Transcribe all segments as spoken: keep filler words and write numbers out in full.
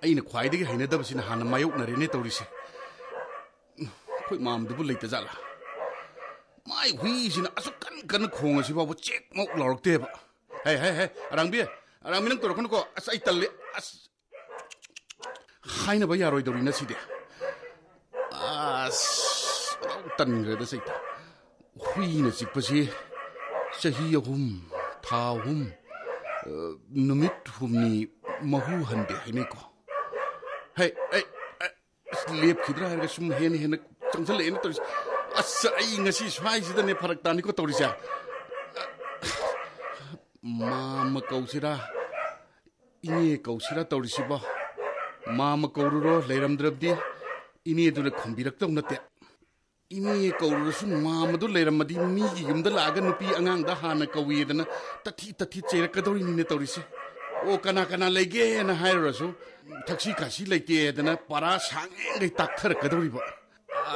ꯑꯩꯅ ꯈ꯭ꯋꯥꯏꯗꯒꯤ ꯍꯩꯅꯗꯕꯁꯤꯅ ꯍꯥꯟꯅ ꯃꯥꯌꯣꯛꯅꯔꯦꯅꯦ ꯇꯧꯔꯤꯁꯦ꯫ ꯑꯩꯈꯣꯏ ꯃꯥꯝꯗꯨꯕꯨ ꯂꯩꯇ ꯖꯥꯠꯂꯥ? ꯃꯥꯏ ꯍꯨꯏꯁꯤꯅ ꯑꯁꯨꯛ ꯀꯟ ꯀꯟꯅ ꯈꯣꯡꯉꯁꯤ ꯐꯥꯎꯕ ꯆꯦꯛ ꯃꯧꯛ ꯂꯥꯎꯔꯛꯇꯦꯕ꯫ "ꯍꯦ, ꯍꯦ, ꯍꯦ, ꯑꯔꯥꯡꯕꯤ, ꯑꯔꯥꯡꯕꯤ, ꯅꯪ ꯇꯧꯔꯛꯀꯅꯨꯀꯣ꯫ ꯑꯁ, ꯑꯩ ꯇꯜꯂꯦ꯫ ꯑꯁ, ꯍꯥꯏꯅꯕ ꯌꯥꯔꯣꯏꯗꯧꯔꯤꯅ ꯁꯤꯗꯤ꯫ ꯑꯁ, ꯇꯟꯈ꯭ꯔꯦꯗ ꯁꯩꯇ꯫ ꯍꯨꯏꯅ ꯆꯤꯛꯄꯁꯤ ꯆꯍꯤ ꯑꯍꯨꯝ, ꯊꯥ ꯑꯍꯨꯝ, ꯑ, ꯅꯨꯃꯤꯠ ꯍꯨꯝꯅꯤ ꯃꯍꯨ ꯍꯟꯗꯦ ꯍꯥꯏꯅꯩꯀꯣ꯫ ꯍꯦ, ꯑꯩ, ꯑꯩ, ꯑꯁ, ꯂꯦꯞꯈꯤꯗ꯭ꯔꯥ ꯍꯥꯏꯔꯒ ꯁꯨꯝ ꯍꯦꯟꯅ ꯍꯦꯟꯅ ꯆꯪꯁꯜꯂꯛꯑꯦꯅ ꯇꯧꯔꯤꯁꯦ꯫ ꯑꯁ, ꯑꯩ ꯉꯁꯤ ꯁ꯭ꯋꯥꯏꯁꯤꯗꯅꯦ ꯐꯔꯛ ꯇꯥꯅꯤꯀꯣ ꯇꯧꯔꯤꯁꯦ꯫ ꯃꯥꯃ ꯀꯧꯁꯤꯔꯥ, ꯏꯅꯦ ꯀꯧꯁꯤꯔꯥ ꯇꯧꯔꯤꯁꯤꯕꯣ? ꯃꯥꯃ ꯀꯧꯔꯨꯔꯣ, ꯂꯩꯔꯝꯗ꯭ꯔꯕꯗꯤ ꯏꯅꯦꯗꯨꯅ ꯈꯨꯝꯕꯤꯔꯛꯇꯧ ꯅꯠꯇꯦ꯫ ꯏꯅꯦ ꯀꯧꯔꯨꯔꯁꯨ ꯃꯥꯃꯗꯨ ꯂꯩꯔꯝꯃꯗꯤ ꯃꯤꯒꯤ ꯌꯨꯝꯗ ꯂꯥꯛꯑꯒ ꯅꯨꯄꯤ ꯑꯉꯥꯡꯗ ꯍꯥꯟꯅ ꯀꯧꯏꯗꯅ ꯇꯊꯤ ꯇꯊꯤ ꯆꯩꯔꯛꯀꯗꯧꯔꯤꯅꯤꯅꯦ ꯇꯧꯔꯤꯁꯦ꯫ ꯑꯣ, ꯀꯅꯥ ꯀꯅꯥ ꯂꯩꯒꯦꯅ ꯍꯥꯏꯔꯨꯔꯁꯨ ꯊꯛꯁꯤ ꯈꯥꯁꯤ ꯂꯩꯇꯦꯗꯅ ꯄꯔꯥ ꯁꯥꯡꯉꯦꯡꯈꯩ ꯇꯥꯛꯊꯔꯛꯀꯗꯧꯔꯤꯕ꯫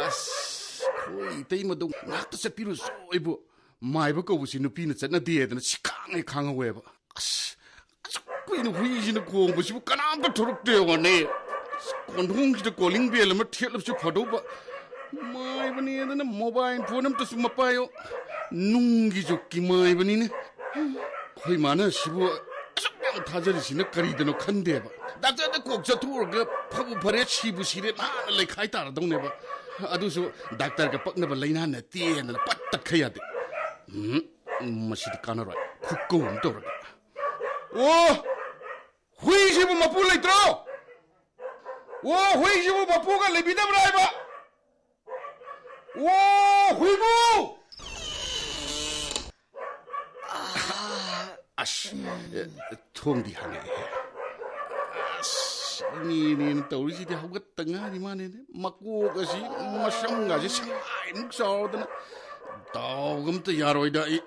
ꯑꯁ, ꯑꯩꯈꯣꯏ ꯏꯇꯩꯃꯗꯣ ꯉꯥꯛꯇ ꯆꯠꯄꯤꯔꯨꯁꯣ ꯑꯩꯕꯨ꯫ ꯃꯥꯏꯕ ꯀꯧꯕꯁꯤ ꯅꯨꯄꯤꯅ ꯆꯠꯅꯗꯦꯗꯅ ꯁꯤꯈꯥꯡꯉꯩ ꯈꯥꯡꯍꯧꯋꯦꯕ꯫ ꯑꯁ, ꯑꯁꯨꯛ ꯀꯨꯏꯅ ꯍꯨꯏꯁꯤꯅ ꯈꯣꯡꯕꯁꯤꯕꯨ ꯀꯅꯥꯝꯇ ꯊꯣꯔꯛꯇꯦ ꯋꯥꯅꯦ꯫ ꯑꯁ, ꯀꯣꯟꯊꯣꯡꯁꯤꯗ ꯀꯣꯂꯤꯡ ꯕꯦꯜ ꯑꯃ ꯊꯦꯠꯂꯕꯁꯨ ꯐꯗꯧꯕ꯫ ꯃꯥꯏꯕꯅꯦꯗꯅ ꯃꯣꯕꯥꯏꯜ ꯐꯣꯟ ꯑꯝꯇꯁꯨ ꯃꯄꯥꯏꯌꯣ꯫ ꯅꯨꯡꯒꯤ ꯖꯨꯛꯀꯤ ꯃꯥꯏꯕꯅꯤꯅꯦ꯫ ꯑꯩꯈꯣꯏ ꯃꯥꯅ ꯁꯤꯕꯨ ꯑꯁꯨꯛ ꯌꯥꯝ ꯊꯥꯖꯔꯤꯁꯤꯅ ꯀꯔꯤꯗꯅꯣ ꯈꯟꯗꯦꯕ꯫ ꯗꯥꯛꯇꯔꯗ ꯀꯣꯛ ꯆꯠꯊꯣꯛꯎꯔꯒ ꯐꯕꯨ ꯐꯔꯦ, ꯁꯤꯕꯨ ꯁꯤꯔꯦ, ꯅꯍꯥꯟꯅ ꯂꯩꯈꯥꯏ ꯇꯥꯔꯗꯧꯅꯦꯕ꯫ ꯑꯗꯨꯁꯨ ꯗꯥꯛꯇꯔꯒ ꯄꯛꯅꯕ ꯂꯩꯅꯥ ꯅꯠꯇꯦꯅ ꯄꯠ ꯇꯠꯈ ꯌꯥꯗꯦ꯫ ꯎꯝ, ꯃꯁꯤꯗꯤ ꯀꯥꯟꯅꯔꯣꯏ꯫ ꯈꯨꯀꯧ ꯑꯃ ꯇꯧꯔꯒ꯫ ꯑꯣ! ꯍꯨꯏꯁꯤꯕꯨ ꯃꯄꯨ ꯂꯩꯇ꯭ꯔꯣ? ꯑꯣ, ꯍꯨꯏꯁꯤꯕꯨ ꯃꯄꯨꯒ ꯂꯩꯕꯤꯗꯕ꯭ꯔꯥ ꯍꯥꯏꯕ? ꯑꯣ, ꯍꯨꯏꯕꯨ! ꯑꯁ, ꯑꯦ, ꯊꯣꯡꯗꯤ ꯍꯥꯡꯉꯛꯑꯦ꯫ ꯑꯁ, ꯏꯅꯦꯅꯦꯅ ꯇꯧꯔꯤꯁꯤꯗꯤ ꯍꯧꯒꯠꯇ ꯉꯥꯏꯔꯤ ꯃꯥꯅꯦꯅꯦ꯫ ꯃꯀꯣꯛ ꯑꯁꯤ ꯃꯁꯝꯒꯁꯤ ꯁꯪꯂꯥꯏꯃꯨꯛ ꯆꯥꯎꯗꯅ ꯗꯥꯎꯒ ꯑꯝꯇ ꯌꯥꯔꯣꯏꯗ ꯑꯩ꯫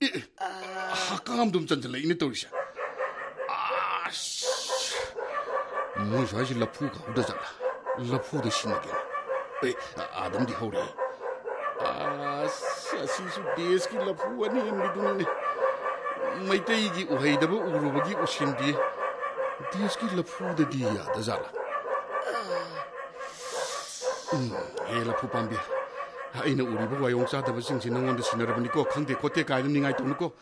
ꯑꯦ, ꯑꯦ, ꯍꯀꯥꯝꯗꯨꯝ ꯆꯟꯁꯤꯜꯂꯛꯏꯅꯦ ꯇꯧꯔꯤꯁꯦ꯫ ꯑꯁ! ꯃꯣꯏ ꯁ꯭ꯋꯥꯏꯁꯤ ꯂꯐꯨ ꯀꯥꯍꯧꯗ ꯖꯥꯠꯂꯥ? ꯂꯐꯨꯗ ꯁꯤꯟꯅꯒꯦꯅꯦ꯫ ꯑꯦ, ꯑꯥꯗꯝꯗꯤ ꯍꯧꯔꯦ꯫ ꯑꯁ, ꯑꯁꯤꯁꯨ ꯗꯦꯁꯀꯤ ꯂꯐꯨ ꯑꯅꯦꯝꯕꯤꯗꯨꯅꯤꯅꯦ꯫ ꯃꯩꯇꯩꯒꯤ ꯎꯍꯩꯗꯕ ꯎꯔꯨꯕꯒꯤ ꯎꯁꯤꯟꯗꯤ꯫ ꯗꯦꯁꯀꯤ ꯂꯐꯨꯗꯗꯤ ꯌꯥꯗꯖꯥꯠꯂꯥ? ꯎꯝ, ꯍꯦ ꯂꯐꯨ ꯄꯥꯝꯕꯤ, ꯑꯩꯅ ꯎꯔꯤꯕ ꯋꯥꯌꯣꯡ ꯆꯥꯗꯕꯁꯤꯡꯁꯤ ꯅꯉꯣꯟꯗ ꯁꯤꯟꯅꯔꯕꯅꯤꯀꯣ, ꯈꯪꯗꯦ ꯈꯣꯠꯇꯦ ꯀꯥꯏꯅ ꯅꯤꯡꯉꯥꯏ ꯇꯧꯅꯨꯀꯣ꯫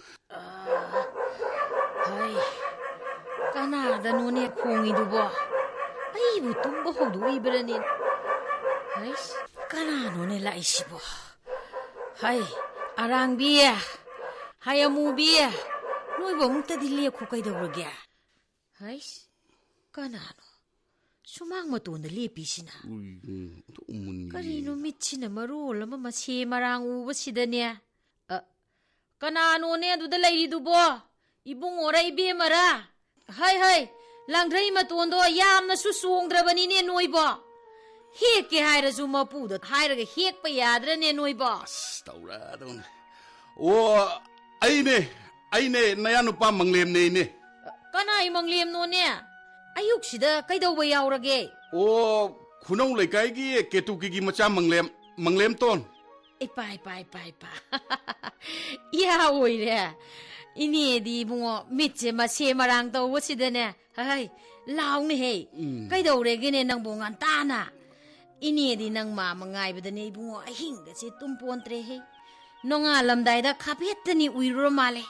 ꯍꯩ, ꯀꯅꯥꯗꯅꯣꯅꯦ ꯈꯣꯡꯉꯤꯗꯨꯕꯣ? ꯑꯩꯕꯨ ꯇꯨꯝꯕ ꯍꯧꯗꯣꯛꯏꯕ꯭ꯔꯅꯦ? ꯍꯩꯁ, ꯀꯅꯥꯅꯣꯅꯦ ꯂꯥꯛꯏꯁꯤꯕꯣ? ꯍꯩ, ꯑꯔꯥꯡꯕꯤ, ꯍꯩ ꯑꯃꯨꯕꯤ, ꯅꯣꯏꯕꯨ ꯑꯃꯨꯛꯇꯗꯤ ꯂꯦꯞꯈꯣ ꯀꯩꯗꯧꯔꯒꯦ? ꯍꯩꯁ, ꯀꯅꯥꯅꯣ ꯁꯨꯃꯥꯡ ꯃꯇꯣꯟꯗ ꯂꯦꯞꯄꯤꯁꯤꯅ? ꯎꯏ, ꯎꯝ, ꯑꯣꯟꯊꯣꯛ ꯃꯨꯟꯅ ꯀꯔꯤꯅꯣ ꯌꯦꯡꯉꯤ꯫ ꯃꯤꯠꯁꯤꯅ ꯃꯔꯣꯜ ꯑꯃ ꯃꯁꯦ ꯃꯔꯥꯡ ꯎꯕꯁꯤꯗꯅꯦ? ꯑ, ꯀꯅꯥꯅꯣꯅꯦ ꯑꯗꯨꯗ ꯂꯩꯔꯤꯗꯨꯕꯣ? ꯏꯕꯨꯡꯉꯣꯔ ꯏꯕꯦꯝꯃꯔ? ꯍꯩ, ꯍꯩ, ꯂꯥꯡꯙꯩ ꯃꯇꯣꯟꯗꯣ ꯌꯥꯝꯅꯁꯨ ꯆꯣꯡꯗ꯭ꯔꯕꯅꯤꯅꯦ ꯅꯣꯏꯕꯣ꯫ ꯍꯦꯛꯀꯦ ꯍꯥꯏꯔꯁꯨ ꯃꯄꯨꯗ ꯍꯥꯏꯔꯒ ꯍꯦꯛꯄ ꯌꯥꯗ꯭ꯔꯅꯦ ꯅꯣꯏꯕꯣ꯫ ꯑꯁ, ꯇꯧꯔꯗꯧꯅꯦ꯫ ꯑꯣ, ꯑꯩꯅꯦ, ꯑꯩꯅꯦ, ꯅꯌꯥꯅꯨꯄꯥ ꯃꯪꯂꯦꯝꯅꯦ, ꯏꯅꯦ꯫ ꯀꯅꯥꯏ ꯃꯪꯂꯦꯝꯅꯣꯅꯦ? ꯑꯌꯨꯛꯁꯤꯗ ꯀꯩꯗꯧꯕ ꯌꯥꯎꯔꯒꯦ? ꯑꯣ, ꯈꯨꯅꯧ ꯂꯩꯀꯥꯏꯒꯤ ꯀꯦꯇꯨꯀꯤꯒꯤ ꯃꯆꯥ ꯃꯪꯂꯦꯝ, ꯃꯪꯂꯦꯝꯇꯣꯟ꯫ ꯏꯄꯥ, ꯏꯄꯥ, ꯏꯄꯥ, ꯏꯄꯥ꯫ ꯏꯌꯥ ꯑꯣꯏꯔꯦ꯫ ꯏꯅꯦꯗꯤ ꯏꯕꯨꯡꯉꯣ, ꯃꯤꯠꯁꯦ ꯃꯁꯦ ꯃꯔꯥꯡ ꯇꯧꯕꯁꯤꯗꯅꯦ꯫ ꯍꯩ, ꯂꯥꯎꯅꯦꯍꯦ꯫ ꯎꯝ꯫ ꯀꯩꯗꯧꯔꯦꯒꯦꯅꯦ ꯅꯪꯕꯨ ꯉꯟꯇꯥꯅ? ꯏꯅꯦꯗꯤ ꯅꯪ ꯃꯥꯃ ꯉꯥꯏꯕꯗꯅꯦ ꯏꯕꯨꯡꯉꯣ, ꯑꯍꯤꯡꯒꯁꯦ ꯇꯨꯝꯄꯣꯟꯇ꯭ꯔꯦꯍꯦ꯫ ꯅꯣꯡꯉꯥꯜꯂꯝꯗꯥꯏꯗ ꯈꯥꯐꯦꯠꯇꯅꯤ ꯎꯏꯔꯨꯔ ꯃꯥꯜꯂꯦ꯫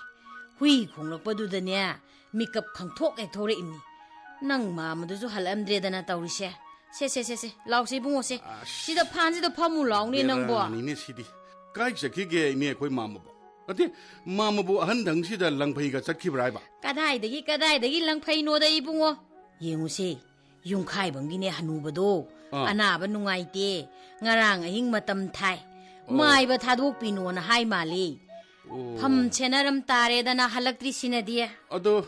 ꯍꯨꯏ ꯈꯣꯡꯂꯛꯄꯗꯨꯗꯅꯦ ꯃꯤꯀꯞ ꯈꯪꯊꯣꯛ ꯍꯦꯛ ꯊꯣꯔꯛꯏꯝꯅꯤ꯫ ꯅꯪ ꯃꯥꯃꯗꯨꯁꯨ ꯍꯜꯂꯛꯑꯝꯗ꯭ꯔꯦꯗꯅ ꯇꯧꯔꯤꯁꯦ꯫ ꯁꯦ, ꯁꯦ, ꯁꯦ, ꯁꯦ, ꯂꯥꯎꯁꯦ ꯏꯕꯨꯡꯉꯣꯁꯦ꯫ ꯑꯁ, ꯁꯤꯗ ꯐꯥꯟꯁꯤꯗ ꯐꯝꯃꯨ ꯂꯥꯎꯅꯦ ꯅꯪꯕꯣ꯫ ꯕꯦꯔꯥꯅꯤꯅꯦ ꯁꯤꯗꯤ꯫ ꯀꯥꯏ ꯆꯠꯈꯤꯒꯦ ꯏꯅꯦ ꯑꯩꯈꯣꯏ ꯃꯥꯃꯕꯣ? ꯅꯠꯇꯦ, ꯃꯥꯃꯕꯨ ꯑꯍꯟꯗꯪꯁꯤꯗ ꯂꯪꯐꯩꯒ ꯆꯠꯈꯤꯕ꯭ꯔꯥ ꯍꯥꯏꯕ? ꯀꯗꯥꯏꯗꯒꯤ, ꯀꯗꯥꯏꯗꯒꯤ ꯂꯪꯐꯩꯅꯣꯗ ꯏꯕꯨꯡꯉꯣ? ꯌꯦꯡꯉꯨꯁꯦ, ꯌꯨꯝꯈꯥꯏꯕꯝꯒꯤꯅꯦ ꯍꯅꯨꯕꯗꯣ, ꯑꯥ꯫ ꯑꯅꯥꯕ ꯅꯨꯡꯉꯥꯏꯇꯦ, ꯉꯔꯥꯡ ꯑꯍꯤꯡ ꯃꯇꯝ ꯊꯥꯏ, ꯑꯣ꯫ ꯃꯥꯏꯕ ꯊꯥꯗꯣꯛꯄꯤꯅꯣꯅ ꯍꯥꯏ ꯃꯥꯜꯂꯤ꯫ ꯑꯣ꯫ ꯐꯝ ꯁꯦꯟꯅꯔꯝ ꯇꯥꯔꯦꯗꯅ ꯍꯜꯂꯛꯇ꯭ꯔꯤꯁꯤꯅꯗꯤ꯫ ꯑꯗꯣ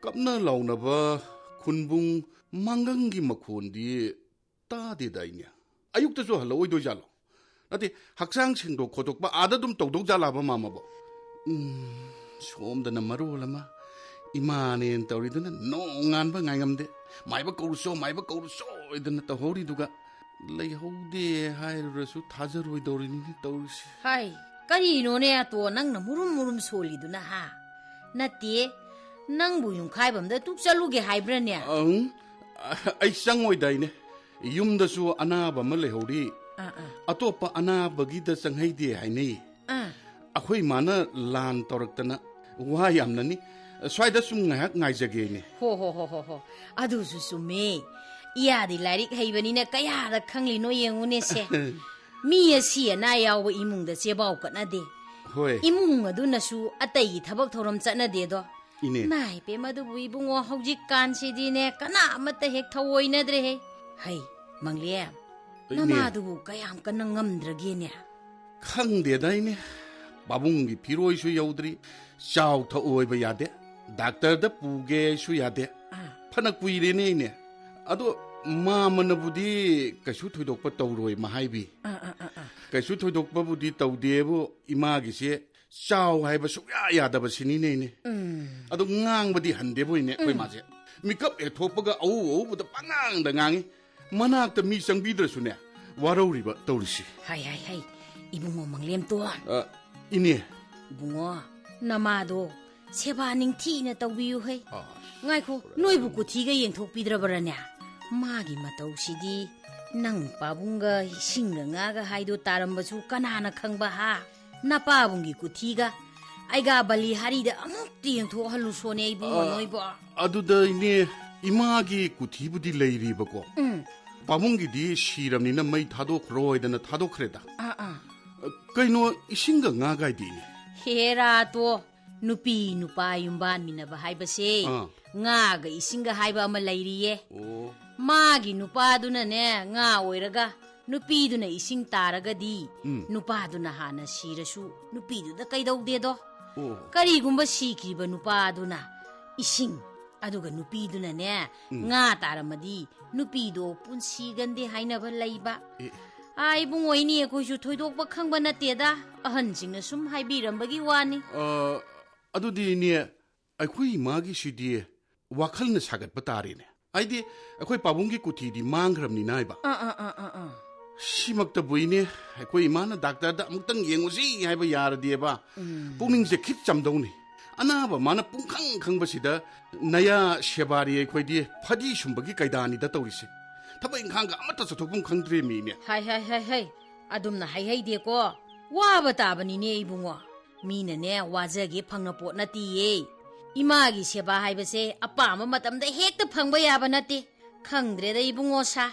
ꯀꯞꯅ ꯂꯥꯎꯅꯕ ꯈꯨꯟꯕꯨꯡ ꯃꯥꯡꯒꯪꯒꯤ ꯃꯈꯣꯟꯗꯤ ꯇꯥꯗꯦꯗꯥꯏꯅꯦ? ꯑꯌꯨꯛꯇꯁꯨ ꯍꯜꯂꯛꯑꯣꯏꯗꯣꯏ ꯖꯥꯠꯂꯣ? ꯅꯠꯇꯦ, ꯍꯛꯆꯥꯡ ꯁꯦꯡꯗꯣꯛ ꯈꯣꯠꯇꯣꯛꯄ ꯑꯥꯗ ꯑꯗꯨꯝ ꯇꯧꯗꯧ ꯖꯥꯠꯂꯥꯕ ꯃꯥꯃꯕꯣ? ꯎꯝ, ꯁꯣꯝꯗꯅ ꯃꯔꯣꯜ ꯑꯃ ꯏꯃꯥꯅꯦꯅ ꯇꯧꯔꯤꯗꯨꯅ ꯅꯣꯡꯉꯥꯟꯕ ꯉꯥꯏꯉꯝꯗꯦ꯫ "ꯃꯥꯏꯕ ꯀꯧꯔꯨꯆꯣ, ꯃꯥꯏꯕ ꯀꯧꯔꯨꯆꯣ" ꯍꯥꯏꯗꯅ ꯇꯧꯍꯧꯔꯤꯗꯨꯒ ꯂꯩꯍꯧꯗꯦ ꯍꯥꯏꯔꯨꯔꯁꯨ ꯊꯥꯖꯔꯣꯏꯗꯧꯔꯤꯅꯤꯅꯦ ꯇꯧꯔꯤꯁꯦ꯫ ꯍꯥꯏ, ꯀꯔꯤꯅꯣꯅꯦ ꯑꯇꯣ ꯅꯪꯅ ꯃꯨꯔꯨꯝ ꯃꯨꯔꯨꯝ ꯁꯣꯜꯂꯤꯗꯨꯅ, ꯍꯥ? ꯅꯠꯇꯦ, ꯅꯪꯕꯨ ꯌꯨꯝꯈꯥꯏꯕꯝꯗ ꯇꯨꯛ ꯆꯠꯂꯨꯒꯦ ꯍꯥꯏꯕ꯭ꯔꯅꯦ? ꯑꯪ, ꯑꯩ ꯆꯪꯉꯣꯏꯗꯥꯏꯅꯦ꯫ ꯌꯨꯝꯗꯁꯨ ꯑꯅꯥꯕ ꯑꯃ ꯂꯩꯍꯧꯔꯤ꯫ ꯑꯥ, ꯑꯥ꯫ ꯑꯇꯣꯞꯄ ꯑꯅꯥꯕꯒꯤꯗ ꯆꯪꯍꯩꯗꯦ ꯍꯥꯏꯅꯩ꯫ ꯑꯥ꯫ ꯑꯩꯈꯣꯏ ꯏꯃꯥꯅ ꯂꯥꯟ ꯇꯧꯔꯛꯇꯅ ꯋꯥ ꯌꯥꯝꯅꯅꯤ꯫ ꯁ꯭ꯋꯥꯏꯗ ꯁꯨꯝ ꯉꯥꯏꯍꯥꯛ ꯉꯥꯏꯖꯒꯦꯅꯦ꯫ ꯍꯣ, ꯍꯣ, ꯍꯣ, ꯍꯣ, ꯍꯣ꯫ ꯑꯗꯨꯁꯨ ꯆꯨꯝꯃꯦ꯫ ꯏꯌꯥꯗꯤ ꯂꯥꯏꯔꯤꯛ ꯍꯩꯕꯅꯤꯅ ꯀꯌꯥꯗ ꯈꯪꯂꯤꯅꯣ ꯌꯦꯡꯉꯨꯅꯦꯁꯦ꯫ ꯃꯤ ꯑꯁꯤ ꯑꯅꯥ ꯌꯥꯎꯕ ꯏꯃꯨꯡꯗ ꯆꯦꯕꯥꯎ ꯀꯠꯅꯗꯦ꯫ ꯍꯣꯏ꯫ ꯏꯃꯨꯡ ꯑꯗꯨꯅꯁꯨ ꯑꯇꯩꯒꯤ ꯊꯕꯛ ꯊꯧꯔꯝ ꯆꯠꯅꯗꯦꯗꯣ꯫ ꯏꯅꯦ꯫ ꯏꯃꯥ ꯏꯄꯦꯝ, ꯑꯗꯨꯕꯨ ꯏꯕꯨꯡꯉꯣ, ꯍꯧꯖꯤꯛꯀꯥꯟꯁꯤꯗꯤꯅꯦ, ꯀꯅꯥ ꯑꯃꯠꯇ ꯍꯦꯛ ꯊꯧꯑꯣꯏꯅꯗ꯭ꯔꯦꯍꯦ꯫ ꯍꯩ, ꯃꯪꯂꯦꯝ, ꯏꯅꯦ꯫ ꯅꯃꯥꯗꯨꯕꯨ ꯀꯌꯥꯝ ꯀꯟꯅ ꯉꯝꯗ꯭ꯔꯒꯦꯅꯦ? ꯈꯪꯗꯦꯗ, ꯏꯅꯦ꯫ ꯄꯥꯕꯨꯡꯒꯤ ꯐꯤꯔꯣꯏꯁꯨ ꯌꯧꯗ꯭ꯔꯤ, ꯆꯥꯎ ꯊꯛꯑꯣꯏꯕ ꯌꯥꯗꯦ, ꯗꯥꯛꯇꯔꯗ ꯄꯨꯒꯦꯁꯨ ꯌꯥꯗꯦ꯫ ꯑꯥ꯫ ꯐꯅ ꯀꯨꯏꯔꯦꯅꯦ, ꯏꯅꯦ꯫ ꯑꯗꯣ ꯃꯥꯃꯅꯕꯨꯗꯤ ꯀꯩꯁꯨ ꯊꯣꯏꯗꯣꯛꯄ ꯇꯧꯔꯣꯏ ꯃꯍꯥꯏꯕꯤ꯫ ꯑꯥ, ꯑꯥ, ꯑꯥ, ꯑꯥ꯫ ꯀꯩꯁꯨ ꯊꯣꯏꯗꯣꯛꯄꯕꯨꯗꯤ ꯇꯧꯗꯦꯕꯨ, ꯏꯃꯥꯒꯤꯁꯦ ꯆꯥꯎ ꯍꯥꯏꯕ ꯁꯨꯛꯌꯥ ꯌꯥꯗꯕ ꯁꯤꯅꯤꯅꯦ, ꯏꯅꯦ꯫ ꯎꯝ꯫ ꯑꯗꯣ ꯉꯥꯡꯕꯗꯤ ꯍꯟꯗꯦꯕꯨ, ꯏꯅꯦ, ꯑꯩꯈꯣꯏ ꯎꯝ꯫ ꯃꯥꯁꯦ꯫ ꯃꯤꯀꯞ ꯍꯦꯛ ꯊꯣꯛꯄꯒ ꯑꯎ ꯑꯎꯕꯗ ꯄꯉꯥꯡꯗ ꯉꯥꯡꯉꯤ꯫ ꯃꯅꯥꯛꯇ ꯃꯤ ꯆꯪꯕꯤꯗ꯭ꯔꯁꯨꯅꯦ, ꯋꯥꯔꯧꯔꯤꯕ ꯇꯧꯔꯤꯁꯤ꯫ ꯍꯥꯏ, ꯍꯥꯏ, ꯍꯥꯏ, ꯏꯕꯨꯡꯉꯣ ꯃꯪꯂꯦꯝꯇꯣꯟ꯫ ꯑ, ꯏꯅꯦ꯫ ꯏꯕꯨꯡꯉꯣ, ꯅꯃꯥꯗꯣ ꯁꯦꯕꯥ ꯅꯤꯡꯊꯤꯅ ꯇꯧꯕꯤꯌꯨ ꯍꯩ꯫ ꯑ, ꯉꯥꯏꯈꯣ, ꯅꯣꯏꯕꯨ ꯀꯨꯊꯤꯒ ꯌꯦꯡꯊꯣꯛꯄꯤꯗ꯭ꯔꯕꯔꯅꯦ? ꯃꯥꯒꯤ ꯃꯇꯧꯁꯤꯗꯤ ꯅꯪ ꯄꯥꯕꯨꯡꯒ ꯏꯁꯤꯡꯒ ꯉꯥꯒ ꯍꯥꯏꯗꯣ ꯇꯥꯔꯝꯕꯁꯨ ꯀꯅꯥꯅ ꯈꯪꯕ ꯍꯥ? ꯅꯄꯥꯕꯨꯡꯒꯤ ꯀꯨꯊꯤꯒ ꯑꯩꯒ ꯕꯂꯤꯍꯥꯔꯤꯗ ꯑꯃꯨꯛꯇ ꯌꯦꯡꯊꯣꯛꯍꯜꯂꯨꯁꯣꯅꯦ ꯏꯕꯨꯡꯉꯣ ꯑ, ꯅꯣꯏꯕꯣ꯫ ꯑꯗꯨꯗ ꯏꯅꯦ, ꯏꯃꯥꯒꯤ ꯀꯨꯊꯤꯕꯨꯗꯤ ꯂꯩꯔꯤꯕꯀꯣ꯫ ꯎꯝ꯫ ꯄꯥꯕꯨꯡꯒꯤꯗꯤ ꯁꯤꯔꯕꯅꯤꯅ ꯃꯩ ꯊꯥꯗꯣꯛꯈ꯭ꯔꯣꯏꯗꯅ ꯊꯥꯗꯣꯛꯈ꯭ꯔꯦꯗ꯫ ꯑꯥ, ꯑꯥ꯫ ꯀꯩꯅꯣ, ꯏꯁꯤꯡꯒ ꯉꯥꯒꯥꯏꯗꯤ ꯏꯅꯦ? ꯍꯦꯔꯥ ꯇꯣ, ꯅꯨꯄꯤ ꯅꯨꯄꯥ ꯌꯨꯝꯕꯥꯟꯃꯤꯟꯅꯕ ꯍꯥꯏꯕꯁꯦ ꯑꯥ꯫ ꯉꯥꯒ ꯏꯁꯤꯡꯒ ꯍꯥꯏꯕ ꯑꯃ ꯂꯩꯔꯤꯌꯦ꯫ ꯑꯣ꯫ ꯃꯥꯒꯤ ꯅꯨꯄꯥꯗꯨꯅꯅꯦ ꯉꯥ ꯑꯣꯏꯔꯒ ꯅꯨꯄꯤꯗꯨꯅ ꯏꯁꯤꯡ ꯇꯥꯔꯒꯗꯤ ꯎꯝ꯫ ꯅꯨꯄꯥꯗꯨꯅ ꯍꯥꯟꯅ ꯁꯤꯔꯁꯨ ꯅꯨꯄꯤꯗꯨꯗ ꯀꯩꯗꯧꯗꯦꯗꯣ꯫ ꯑꯣ꯫ ꯀꯔꯤꯒꯨꯝꯕ ꯁꯤꯈꯤꯕ ꯅꯨꯄꯥꯗꯨꯅ ꯏꯁꯤꯡ, ꯑꯗꯨꯒ ꯅꯨꯄꯤꯗꯨꯅꯅꯦ ꯎꯝ꯫ ꯉꯥ ꯇꯥꯔꯝꯃꯗꯤ ꯅꯨꯄꯤꯗꯣ ꯄꯨꯟꯁꯤꯒꯟꯗꯦ ꯍꯥꯏꯅꯕ ꯂꯩꯕ꯫ ꯑꯦ꯫ ꯑꯥ, ꯏꯕꯨꯡꯉꯣ, ꯏꯅꯦ, ꯑꯩꯈꯣꯏꯁꯨ ꯊꯣꯏꯗꯣꯛꯄ ꯈꯪꯕ ꯅꯠꯇꯦꯗ, ꯑꯍꯟꯁꯤꯡꯅ ꯁꯨꯝ ꯍꯥꯏꯕꯤꯔꯝꯕꯒꯤ ꯋꯥꯅꯤ꯫ ꯑ, ꯑꯗꯨꯗꯤ ꯏꯅꯦ, ꯑꯩꯈꯣꯏ ꯏꯃꯥꯒꯤꯁꯤꯗꯤ ꯋꯥꯈꯜꯅ ꯁꯥꯒꯠꯄ ꯇꯥꯔꯦꯅꯦ꯫ ꯍꯥꯏꯗꯤ, ꯑꯩꯈꯣꯏ ꯄꯥꯕꯨꯡꯒꯤ ꯀꯨꯊꯤꯗꯤ ꯃꯥꯡꯈ꯭ꯔꯕꯅꯤꯅ ꯍꯥꯏꯕ꯫ ꯑꯥ, ꯑꯥ, ꯑꯥ, ꯑꯥ, ꯑꯥ꯫ ꯁꯤꯃꯛꯇꯕꯨ ꯏꯅꯦ, ꯑꯩꯈꯣꯏ ꯏꯃꯥꯅ ꯗꯥꯛꯇꯔꯗ ꯑꯃꯨꯛꯇꯪ ꯌꯦꯡꯉꯨꯁꯤ ꯍꯥꯏꯕ ꯌꯥꯔꯗꯤꯕ, ꯎꯝ꯫ ꯄꯨꯛꯅꯤꯡꯁꯦ ꯈꯤꯠ ꯆꯝꯗꯧꯅꯤ꯫ ꯑꯅꯥꯕ ꯃꯥꯅ ꯄꯨꯡꯈꯪ ꯈꯪꯕꯁꯤꯗ ꯅꯌꯥ ꯁꯦꯕꯥꯔꯤ ꯑꯩꯈꯣꯏꯗꯤ ꯐꯗꯤ ꯁꯨꯝꯕꯒꯤ ꯀꯩꯗꯥꯅꯤꯗ ꯇꯧꯔꯤꯁꯦ꯫ ꯊꯕꯛ ꯏꯪꯈꯥꯡꯒ ꯑꯃꯠꯇ ꯆꯠꯊꯣꯛꯐꯝ ꯈꯪꯗ꯭ꯔꯦ ꯃꯤꯅꯦ꯫ ꯍꯥꯏ, ꯍꯥꯏ, ꯍꯥꯏ, ꯍꯥꯏ꯫ ꯑꯗꯨꯝꯅ ꯍꯥꯏꯍꯩꯗꯦꯀꯣ꯫ ꯋꯥꯕ ꯇꯥꯕꯅꯤꯅꯦ ꯏꯕꯨꯡꯉꯣ꯫ ꯃꯤꯅꯅꯦ ꯋꯥꯖꯒꯦ ꯐꯪꯅ ꯄꯣꯠ ꯅꯠꯇꯤꯌꯦ꯫ ꯏꯃꯥꯒꯤ ꯁꯦꯕꯥ ꯍꯥꯏꯕꯁꯦ ꯑꯄꯥꯝꯕ ꯃꯇꯝꯗ ꯍꯦꯛꯇ ꯐꯪꯕ ꯌꯥꯕ ꯅꯠꯇꯦ꯫ ꯈꯪꯗ꯭ꯔꯦꯗ ꯏꯕꯨꯡꯉꯣ ꯁꯥ꯫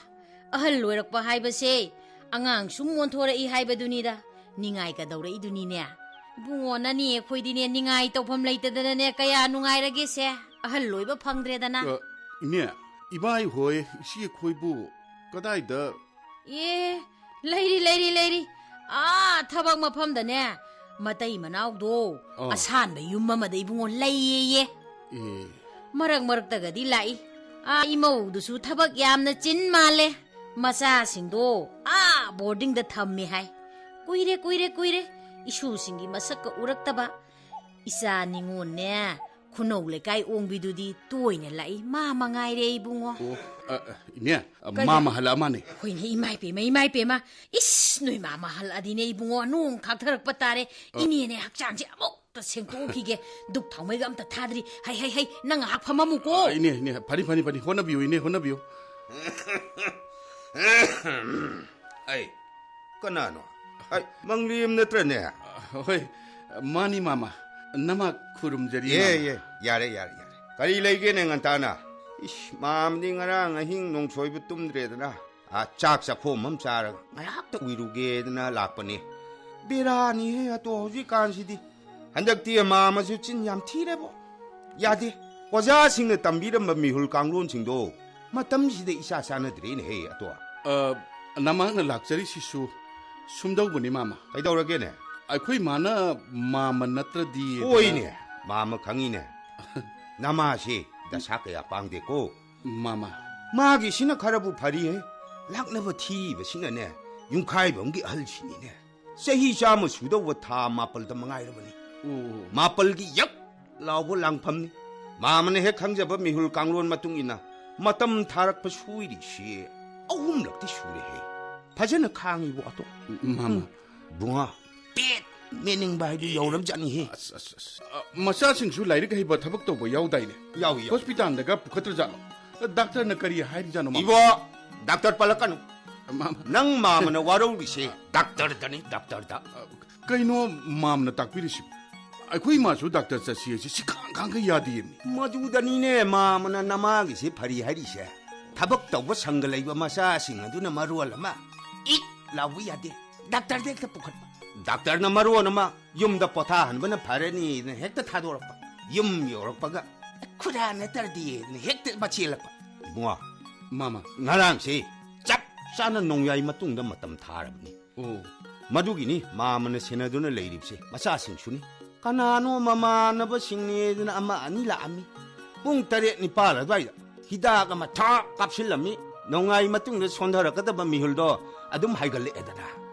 ꯑꯍꯜ ꯑꯣꯏꯔꯛꯄ ꯍꯥꯏꯕꯁꯦ ꯑꯉꯥꯡ ꯁꯨꯝ ꯑꯣꯟꯊꯣꯔꯛꯏ ꯍꯥꯏꯕꯗꯨꯅꯤꯗ꯫ ꯅꯤꯡꯉꯥꯏ ꯀꯗꯧꯔꯛꯏꯗꯨꯅꯤꯅꯦ꯫ ꯏꯕꯨꯡꯉꯣ ꯅꯅꯤ ꯑꯩꯈꯣꯏꯗꯤꯅꯦ ꯅꯤꯡꯉꯥꯏ ꯇꯧꯐꯝ ꯂꯩꯇꯗꯅꯅꯦ ꯀꯌꯥ ꯅꯨꯡꯉꯥꯏꯔꯒꯦꯁꯦ꯫ ꯑꯍꯜ ꯑꯣꯏꯕ ꯐꯪꯗ꯭ꯔꯦꯗꯅ꯫ ꯑ, ꯏꯅꯦ, ꯏꯕꯥꯏ ꯍꯣꯏ ꯏꯆꯦ ꯑꯩꯈꯣꯏꯕꯨ ꯀꯗꯥꯏꯗ? ꯑꯦ, ꯂꯩꯔꯤ, ꯂꯩꯔꯤ, ꯂꯩꯔꯤ꯫ ꯑꯥ, ꯊꯕꯛ ꯃꯐꯝꯗꯅꯦ ꯃꯇꯩ ꯃꯅꯥꯎꯗꯣ ꯑꯣ꯫ ꯑꯁꯥꯟꯕ ꯌꯨꯝ ꯑꯃꯗ ꯏꯕꯨꯡꯉꯣ ꯂꯩꯌꯦꯌꯦ꯫ ꯑꯦ꯫ ꯃꯔꯛ ꯃꯔꯛꯇꯒꯗꯤ ꯂꯥꯛꯏ꯫ ꯑꯥ, ꯏꯃꯧꯗꯨꯁꯨ ꯊꯕꯛ ꯌꯥꯝꯅ ꯆꯤꯟ ꯃꯥꯜꯂꯦ꯫ ꯃꯆꯥꯁꯤꯡꯗꯣ ꯑꯥ ꯕꯣꯔꯗꯤꯡꯗ ꯊꯝꯃꯦ ꯍꯥꯏ꯫ ꯀꯨꯏꯔꯦ, ꯀꯨꯏꯔꯦ, ꯀꯨꯏꯔꯦ ꯏꯁꯨꯁꯤꯡꯒꯤ ꯃꯁꯛꯀ ꯎꯔꯛꯇꯕ꯫ ꯏꯆꯥ ꯅꯤꯉꯣꯜꯅꯦ, ꯈꯨꯅꯧ ꯂꯩꯀꯥꯏ ꯑꯣꯡꯕꯤꯗꯨꯗꯤ ꯇꯣꯏꯅ ꯂꯥꯛꯏ꯫ ꯃꯥ ꯃꯉꯥꯏꯔꯦ ꯏꯕꯨꯡꯉꯣ꯫ ꯑꯣ, ꯑ, ꯑ, ꯏꯅꯦ, ꯑ, ꯀꯔꯤ? ꯃꯥꯃ ꯍꯜꯂꯛꯑ ꯃꯥꯅꯦ꯫ ꯍꯣꯏꯅꯦ, ꯏꯃꯥ ꯏꯄꯦꯝꯃ, ꯏꯃꯥ ꯏꯄꯦꯝꯃ꯫ ꯏꯁ, ꯅꯣꯏ ꯃꯥꯃ ꯍꯜꯂꯛꯑꯗꯤꯅꯦ ꯏꯕꯨꯡꯉꯣ, ꯅꯣꯡ ꯈꯥꯛꯊꯔꯛꯄ ꯇꯥꯔꯦ꯫ ꯑ꯫ ꯏꯅꯦꯅꯦ ꯍꯛꯆꯥꯡꯁꯦ ꯑꯃꯨꯛꯇ ꯁꯦꯡꯇꯣꯛꯈꯤꯒꯦ꯫ ꯙꯨꯞ ꯊꯥꯎꯃꯩꯒ ꯑꯝꯇ ꯊꯥꯗ꯭ꯔꯤ꯫ ꯍꯩ, ꯍꯩ, ꯍꯩ, ꯅꯪ ꯉꯥꯏꯍꯥꯛ ꯐꯝꯃꯝꯃꯨꯀꯣ꯫ ꯑ, ꯏꯅꯦ, ꯏꯅꯦ, ꯐꯅꯤ, ꯐꯅꯤ, ꯐꯅꯤ, ꯍꯣꯠꯅꯕꯤꯌꯨ, ꯏꯅꯦ, ꯍꯣꯠꯅꯕꯤꯌꯨ꯫ ꯑꯩ, ꯀꯅꯥꯅꯣ? ꯑꯩ, ꯃꯪꯂꯦꯝ ꯅꯠꯇ꯭ꯔꯅꯦ? ꯍꯣꯏ, ꯃꯥꯅꯤ ꯃꯥꯃ꯫ ꯅꯃꯥ ꯈꯨꯔꯨꯝꯖꯔꯤ, ꯑꯦ, ꯃꯥꯃ꯫ ꯑꯦ, ꯌꯥꯔꯦ, ꯌꯥꯔꯦ, ꯌꯥꯔꯦ꯫ ꯀꯔꯤ ꯂꯩꯒꯦꯅꯦ ꯉꯟꯇꯥꯅ? ꯏꯁ, ꯃꯥꯃꯗꯤ ꯉꯔꯥꯡ ꯑꯍꯤꯡ ꯅꯣꯡꯁꯣꯏꯕ ꯇꯨꯝꯗ꯭ꯔꯦꯗꯅ꯫ ꯑꯥ, ꯆꯥꯛ ꯆꯥꯛꯈꯣꯝ ꯑꯃ ꯆꯥꯔꯒ ꯉꯥꯏꯍꯥꯛꯇ ꯎꯏꯔꯨꯒꯦꯗꯅ ꯂꯥꯛꯄꯅꯤ꯫ ꯕꯦꯔꯥꯅꯤꯍꯦ ꯑꯇꯣ, ꯍꯧꯖꯤꯛꯀꯥꯟꯁꯤꯗꯤ꯫ ꯍꯟꯗꯛꯇꯤ ꯃꯥꯃꯁꯨ ꯆꯤꯟ ꯌꯥꯝ ꯊꯤꯔꯦꯕꯣ꯫ ꯌꯥꯗꯦ꯫ ꯑꯣꯖꯥꯁꯤꯡꯅ ꯇꯝꯕꯤꯔꯝꯕ ꯃꯤꯍꯨꯜ ꯀꯥꯡꯂꯣꯟꯁꯤꯡꯗꯣ ꯃꯇꯝꯁꯤꯗ ꯏꯆꯥ ꯆꯥꯟꯅꯗ꯭ꯔꯦꯅꯦꯍꯦ ꯑꯇꯣ꯫ ꯑ, ꯅꯃꯥꯅ ꯂꯥꯛꯆꯔꯤꯁꯤꯁꯨ ꯁꯨꯝꯗꯧꯕꯅꯤ, ꯃꯥꯃ꯫ ꯀꯩꯗꯧꯔꯒꯦꯅꯦ? ꯑꯩꯈꯣꯏ ꯃꯥꯅ ꯃꯥꯃ ꯅꯠꯇ꯭ꯔꯗꯤ ꯍꯣꯏꯅꯦ, ꯃꯥꯃ ꯈꯪꯉꯤꯅꯦ꯫ ꯅꯃꯥꯁꯦ ꯗꯁꯥ ꯀꯌꯥ ꯄꯥꯡꯗꯦꯀꯣ꯫ ꯃꯥꯃ꯫ ꯃꯥꯒꯤꯁꯤꯅ ꯈꯔꯕꯨ ꯐꯔꯤꯍꯦ꯫ ꯂꯥꯛꯅꯕ ꯊꯤꯕꯁꯤꯅꯅꯦ, ꯌꯨꯝꯈꯥꯏꯕꯝꯒꯤ ꯑꯍꯜꯁꯤꯅꯤꯅꯦ꯫ ꯆꯍꯤ ꯆꯥꯝꯃ ꯁꯨꯗꯧꯕ ꯊꯥ ꯃꯥꯄꯜꯗ ꯃꯉꯥꯏꯔꯕꯅꯤ꯫ ꯑꯣ꯫ ꯃꯥꯄꯜꯒꯤ ꯌꯛ ꯂꯥꯎꯕ ꯂꯥꯡꯐꯝꯅꯤ꯫ ꯃꯥꯃꯅ ꯍꯦꯛ ꯈꯪꯖꯕ ꯃꯤꯍꯨꯜ ꯀꯥꯡꯂꯣꯟ ꯃꯇꯨꯡ ꯏꯟꯅ ꯃꯇꯝ ꯊꯥꯔꯛꯄ ꯁꯣꯏꯔꯤꯁꯤ ꯑꯍꯨꯝꯂꯛꯇꯤ ꯁꯨꯔꯦꯍꯦ꯫ ꯐꯖꯅ ꯈꯥꯡꯉꯤꯕꯣ ꯑꯇꯣ? ꯃꯥꯃ꯫ ꯎꯝ꯫ ꯕꯨꯡꯉꯣ, ꯄꯦꯠ ꯃꯦꯟꯅꯤꯡꯕ ꯍꯥꯏꯗꯨ ꯌꯧꯔꯝꯖꯥꯠꯅꯤꯍꯦ꯫ ꯑꯁ, ꯑꯁ, ꯑꯁ꯫ ꯑ, ꯃꯆꯥꯁꯤꯡꯁꯨ ꯂꯥꯏꯔꯤꯛ ꯍꯩꯕ ꯊꯕꯛ ꯇꯧꯕ ꯌꯥꯎꯗꯥꯏꯅꯦ? ꯌꯥꯎꯏ, ꯌꯥꯎꯏ꯫ ꯍꯣꯁꯄꯤꯇꯥꯜꯗꯒ ꯄꯨꯈꯠꯇ꯭ꯔꯖꯥꯠꯂꯣ? ꯗꯥꯛꯇꯔꯅ ꯀꯔꯤ ꯍꯥꯏꯔꯤꯖꯥꯠꯅꯣ, ꯃꯥꯃ? ꯏꯕꯣ, ꯗꯥꯛꯇꯔ ꯄꯜꯂꯛꯀꯅꯨ꯫ ꯃꯥꯃ꯫ ꯅꯪ ꯃꯥꯃꯅ ꯋꯥꯔꯧꯔꯤꯁꯦ ꯗꯥꯛꯇꯔꯗꯅꯤ, ꯗꯥꯛꯇꯔꯗ꯫ ꯀꯩꯅꯣ ꯃꯥꯝꯅ ꯇꯥꯛꯄꯤꯔꯤꯁꯤꯕꯨ? ꯑꯩꯈꯣꯏ ꯏꯃꯥꯁꯨ ꯗꯥꯛꯇꯔ ꯆꯠꯁꯤ ꯍꯥꯏꯁꯤ ꯁꯤꯈꯥꯡ ꯈꯥꯡꯒ ꯌꯥꯗꯦꯃꯤ꯫ ꯃꯗꯨꯗꯅꯤꯅꯦ ꯃꯥꯃꯅ ꯅꯃꯥꯒꯤꯁꯦ ꯐꯔꯤ ꯍꯥꯏꯔꯤꯁꯦ꯫ ꯊꯕꯛ ꯇꯧꯕ ꯁꯪꯒ ꯂꯩꯕ ꯃꯆꯥꯁꯤꯡ ꯑꯗꯨꯅ ꯃꯔꯣꯜ ꯑꯃ ꯏꯛ ꯂꯥꯎꯕ ꯌꯥꯗꯦ꯫ ꯗꯥꯛꯇꯔꯗ ꯍꯦꯛꯇ ꯄꯨꯈꯠꯄ꯫ ꯗꯥꯛꯇꯔꯅ ꯃꯔꯣꯟ ꯑꯃ ꯌꯨꯝꯗ ꯄꯣꯊꯥꯍꯟꯕꯅ ꯐꯔꯅꯤꯅ ꯍꯦꯛꯇ ꯊꯥꯗꯣꯔꯛꯄ꯫ ꯌꯨꯝ ꯌꯧꯔꯛꯄꯒ ꯈꯨꯔꯥ ꯅꯠꯇ꯭ꯔꯗꯤꯅ ꯍꯦꯛꯇ ꯃꯆꯦꯜꯂꯛꯄ꯫ ꯏꯕꯨꯡꯉꯣ, ꯃꯥꯃ꯫ ꯉꯔꯥꯡꯁꯤ ꯆꯞ ꯆꯥꯅ ꯅꯣꯡꯌꯥꯏ ꯃꯇꯨꯡꯗ ꯃꯇꯝ ꯊꯥꯔꯕꯅꯤ꯫ ꯑꯣ꯫ ꯃꯗꯨꯒꯤꯅꯤ ꯃꯥꯃꯅ ꯁꯦꯟꯅꯗꯨꯅ ꯂꯩꯔꯤꯕꯁꯦ꯫ ꯃꯆꯥꯁꯤꯡꯁꯨꯅꯤ꯫ ꯀꯅꯥꯅꯣ ꯃꯃꯥꯟꯅꯕꯁꯤꯡꯅꯦꯗꯅ ꯑꯃ ꯑꯅꯤ ꯂꯥꯛꯑꯝꯃꯤ꯫ ꯄꯨꯡ ꯇꯔꯦꯠ ꯅꯤꯄꯥꯜ ꯑꯗꯨꯋꯥꯏꯗ ꯍꯤꯗꯥꯛ ꯑꯃ ꯊꯥꯛ ꯀꯥꯞꯁꯤꯜꯂꯝꯃꯤ꯫ ꯅꯣꯡꯌꯥꯏ ꯃꯇꯨꯡꯗ ꯁꯣꯟꯊꯔꯛꯀꯗꯕ ꯃꯤꯍꯨꯜꯗꯣ ꯑꯗꯨꯝ ꯍꯥꯏꯒꯠꯂꯛꯑꯦꯗꯅ꯫